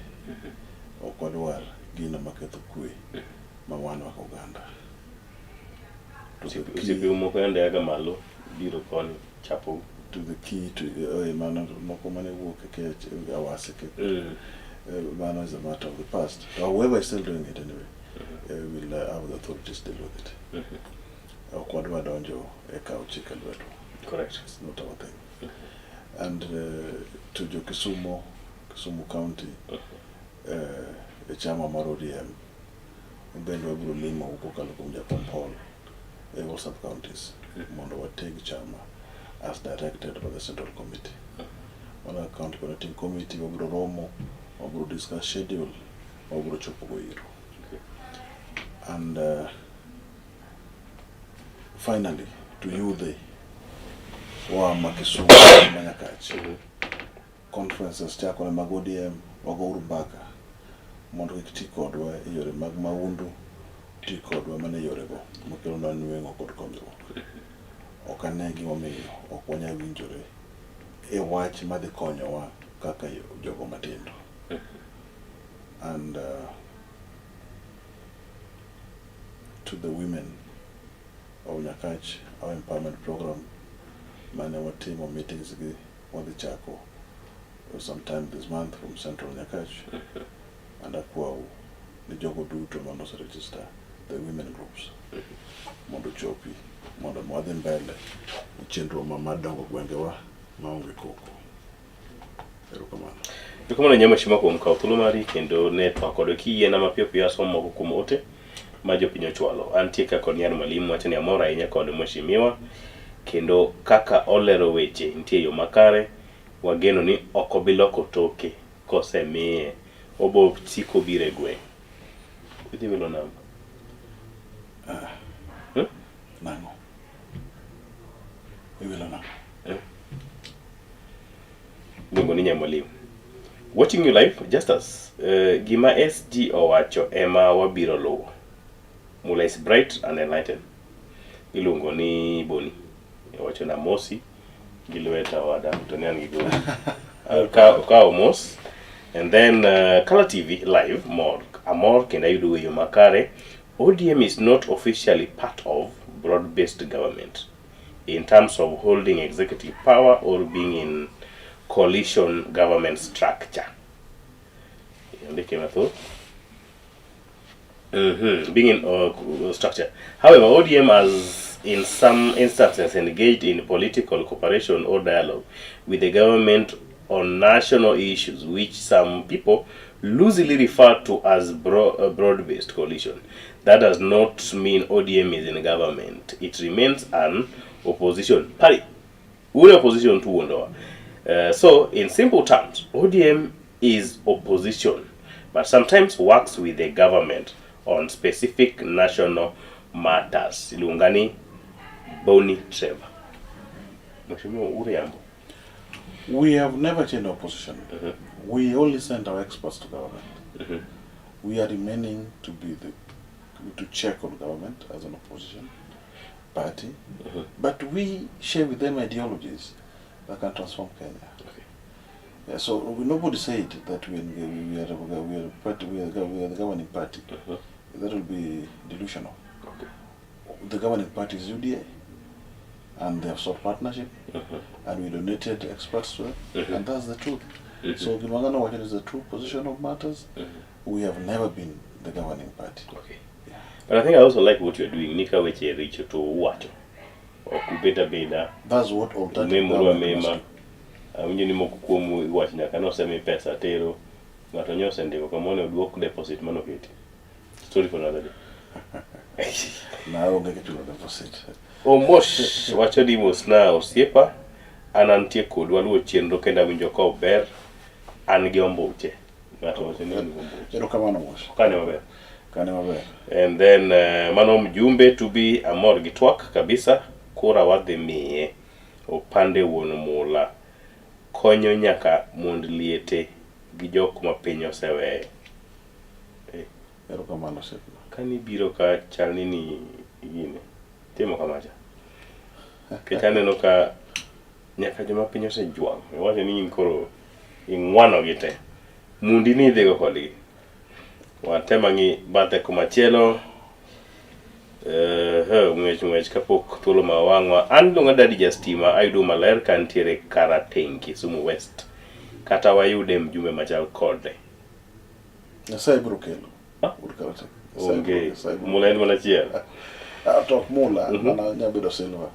Ok wadwar gino maketho kwe ma wan kaka oganda. To the key- Osiepe moko yande aga malo biro koni chapou. to the key to mano moko mane wuok e kech awase ke mano is a matter of the past. However, is still doing it anyway. Will have the authorities deal with it. Ok wadwa donjo e kawo chik e lwetwa. Correct. It's not our thing. And to jo Kisumu, Kisumu County, e chama mar ODM, bende wabiro limo kokalo kuom Jakom Paul e all sub counties mondo wateg chama as directed by the Central Committee. Mana county coordinating committee wabiro romo, wabiro discuss schedule, wabiro chopo go iro. And finally, to you the oa ma Kisumu ma Nyakach. Conferences chakore mag ODM, wagouru mbaka mondo kik ti kodwa e yore mag mahundu, ti kodwa mana e yorego makelonwa nweng'o kod konyruok. Ok ane gimomiyo ok wanyal winjore e wach madhi konyowa kaka jogo matindo. And to the women of Nyakach, our empowerment program, mane watimo meetings gi wadhi chako sometime this month from Central Nyakach. And akwau ni jogo duto mane ose register the women groups mondo ochopi mondo wadhi mbele e chenro ma mar dongo gwengewa maonge koko. Erokamano. Erokamano nyama shima kuom kawo thuolo mari kendo ne twak kodwa. Kiyiena mapiyo piyo asom moko kuom ote. ma jopiny ochwalo. Antie ka kod Nyar Mwalimu wacho ni amor ahinya kod mheshimiwa kendo kaka olero weche nitie yo makare wageno ni ok obi loko toke kosemiye obo siko biro e gweng'. Idhi wilo namba. Ah. Hmm? Nang'o? Iwilo nang'o? Eh? Iluongo ni Nyamwalimu. Watching you live, Justus, gima SG owacho ema wabiro luwo. Mula is bright and enlightened. Iluongo ni Boni. Owacho na mosi gi lweta wada to ne an gi goli. Ka omos and then Kala TV live mor amor kendo ayudo weyo makare. ODM is not officially part of broad-based government in terms of holding executive power or being in coalition government structure. Ndike mathoth. Being in structure. However, ODM has in some instances engaged in political cooperation or dialogue with the government on national issues, which some people loosely refer to as broad-based coalition. That does not mean ODM is in government. It remains an opposition party. Ule opposition tu uondoa. So, in simple terms, ODM is opposition, but sometimes works with the government on specific national matters. Iluongani Bonnie Trevor. Mheshimiwa Uriambo. We have never changed our position. We only send our experts to government. We are remaining to be the to check on government as an opposition party, but we share with them ideologies that can transform Kenya. Yeah, so nobody said that we are the governing party. That will be delusional. The governing party is UDA, and they have sought partnership, and we donated experts to them, and that's the truth. So Gimangano Wacho is the true position of matters. We have never been the governing party. Okay. But I think I also like what you're doing. Nika weche richo to uwacho. Ok ubed abeda. That's what alternative Umemuru government must amema. do. Awinjo ni moko kuomu iwacho nyaka nosemi pesa tero. Ng'ato nyo osendiko kamano oduok deposit manoketi. Story for another day. Na onge kichulo deposit. Omosh wacho ni mosna osiepa an antie kodu aluwo chenro kendo awinjo ka ober an gi ombuche. Ng'ato wacho ni en gi ombuche. Erokamano Mosh. Kane maber. Kane maber. And then mano mjumbe to be amor gi twak kabisa kura wadhi miye opande wuon mula konyo nyaka mond liete gi jok ma piny oseweyo. Erokamano osiepna. Kani biro ka chal ni ni gine timo kamacha. Nikech aneno ka nyaka joma piny osejwang'o iwacho ni in koro ing'wano gi te. Mundi ni idhigo kodgi. Watem ang'i bathe kumachielo. Ng'wech ng'wech kapok thuolo ma wang'wa. An iluonga Daddy Jastima ayudo maler ka ntiere Karateng' Kisumu West. Kata wayude mjumbe machal kode. Nyasaye biro kelo. Ah? Wuod Karateng'. Onge. Mula en mana achiel. Ah, to ok mula, mana nyabedo silver.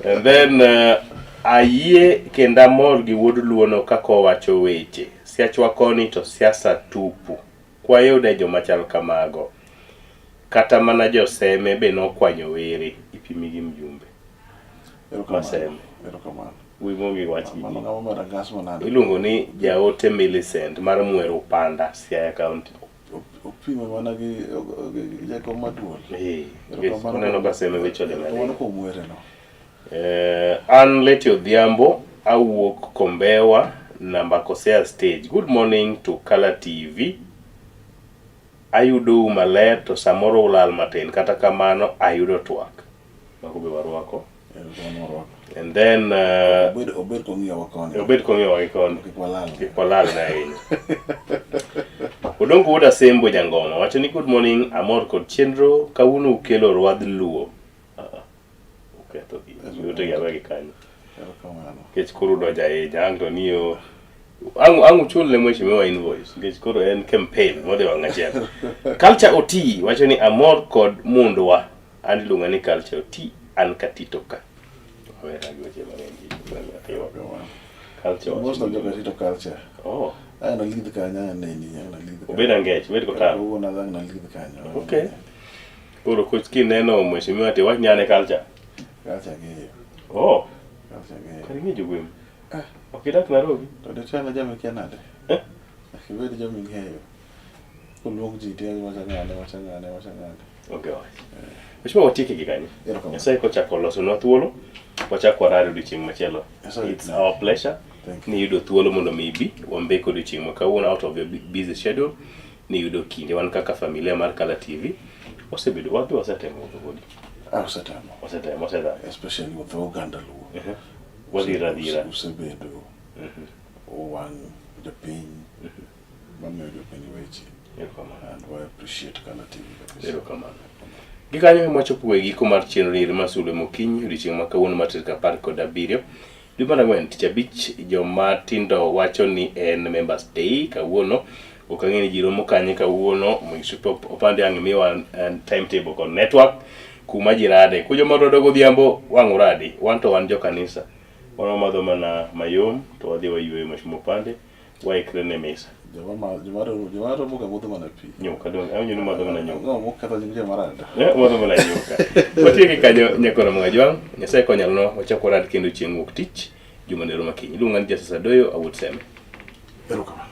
And then ayie kendo amor gi wuod luono kaka owacho weche. Siachwa koni to siasa tupu. Kwayude joma chal kamago. Kata mana joseme be nokwanyo were. Ipimi gi mjumbe. Erokamano. Maseme. Erokamano. Wimonge wach gi Mano ji. ng'ama omera gas manade. Iluongo ni Jaote Millicent mar Mwero Panda, Siaya County. Opime mana gi jakom maduol. Eh, Erokamano oneno ka seme weche oling' Erokamano aling'. kuom wereno. An Leti Odhiambo awuok Kombewa namba Kosea stage. Good morning to Kala TV. Ayudou maler to samoro ulal matin kata kamano ayudo twak. Mago be warwako. Erokamano warwako. And then Obed kong'iyowa koni. obed kong'iyowa gi koni. Kik walal. Kik walal ne ahinya. Odongo wuod Asembo Jangoma wacho ni good morning amor kod chenro kawuono ukelo rwadh luo. Uketho gi. Ute gi awe gi kanyo. Erokamano. Nikech koro udonjo ahinya ang' to ni yo ang' uchul ne mheshimiwa invoice nikech koro en campaign modhi wang' achiel. Culture Oti wacho ni amor kod mundwa. An iluonga ni Culture Oti an Katito ka. Awera gi weche mang'eny ji. Nyathino. Culture. Most of joka rito culture. Oh. Ang nalidh kanyo, ang neni, ang nalidh kanyo. Obed angech, obed kotaro. Kawuono ang nalidh kanyo. Okay. Koro koch kineno mheshimiwa to iwach ni an e culture. Culture ang'eyo. Oh. Culture ang'eyo. Kare ing'e jogweng'. Ah. Ok idak Nairobi? To ditelo joma ikia nade? Eh? Nyaka ibed joma ing'eyo. Koluong ji to iwacho ng'ane, wacho ng'ane, wacho ng'ane. Onge wach. Mheshimiwa watieke gi kanyo. Erokamano. Nyasaye kochako olosonwa thuolo, wachak warare odiochieng' machielo. Nyasaye It's ritna. our pleasure Thank you. ni yudo thuolo mondo mi ibi wambek odiochieng' ma kawuono out of your busy schedule ni yudo kinde wan kaka familia mar Kala TV wasebedo wadhi wasetemo wuotho kodi. Ah, usetemo. Wasetemo, wasedhi. Especially with the oganda Luo. Wadhira dhira. Usebedo wang' jopiny mamiyo jopiny weche. Erokamano. And we appreciate Kala TV kabisa. Erokamano. Gikanyo ema wachopo e giko mar chenro ni mar sulwe mokinyi odiochieng' ma kawuono mar tarik 17 dwe mar ang'wen tich abich joma tindo wacho ni en members day kawuono ok ang'e ni ji romo kanye kawuono Mheshimiwa Opande ang' miwa timetable kod network kuma ji rade ku joma rodo godhiambo wang' uradi wan to wan jo kanisa wan wamadho mana mayom to wadhi wayueyo Mheshimiwa Opande waikre ne misa Joma joma joma romo ga modho mana pi. Nyuka dong awinjo ni umadho mana nyuka. Ang'o moketho nying joma rado? Eh, umadho mana nyuka. Watieke kanyo nyakora Mwajwang'. Nyasaye konyalonwa wachak warad kendo chieng' wuok tich juma nero makiny. Iluonga ni Justice Adoyo awuod Seme. Erokamano.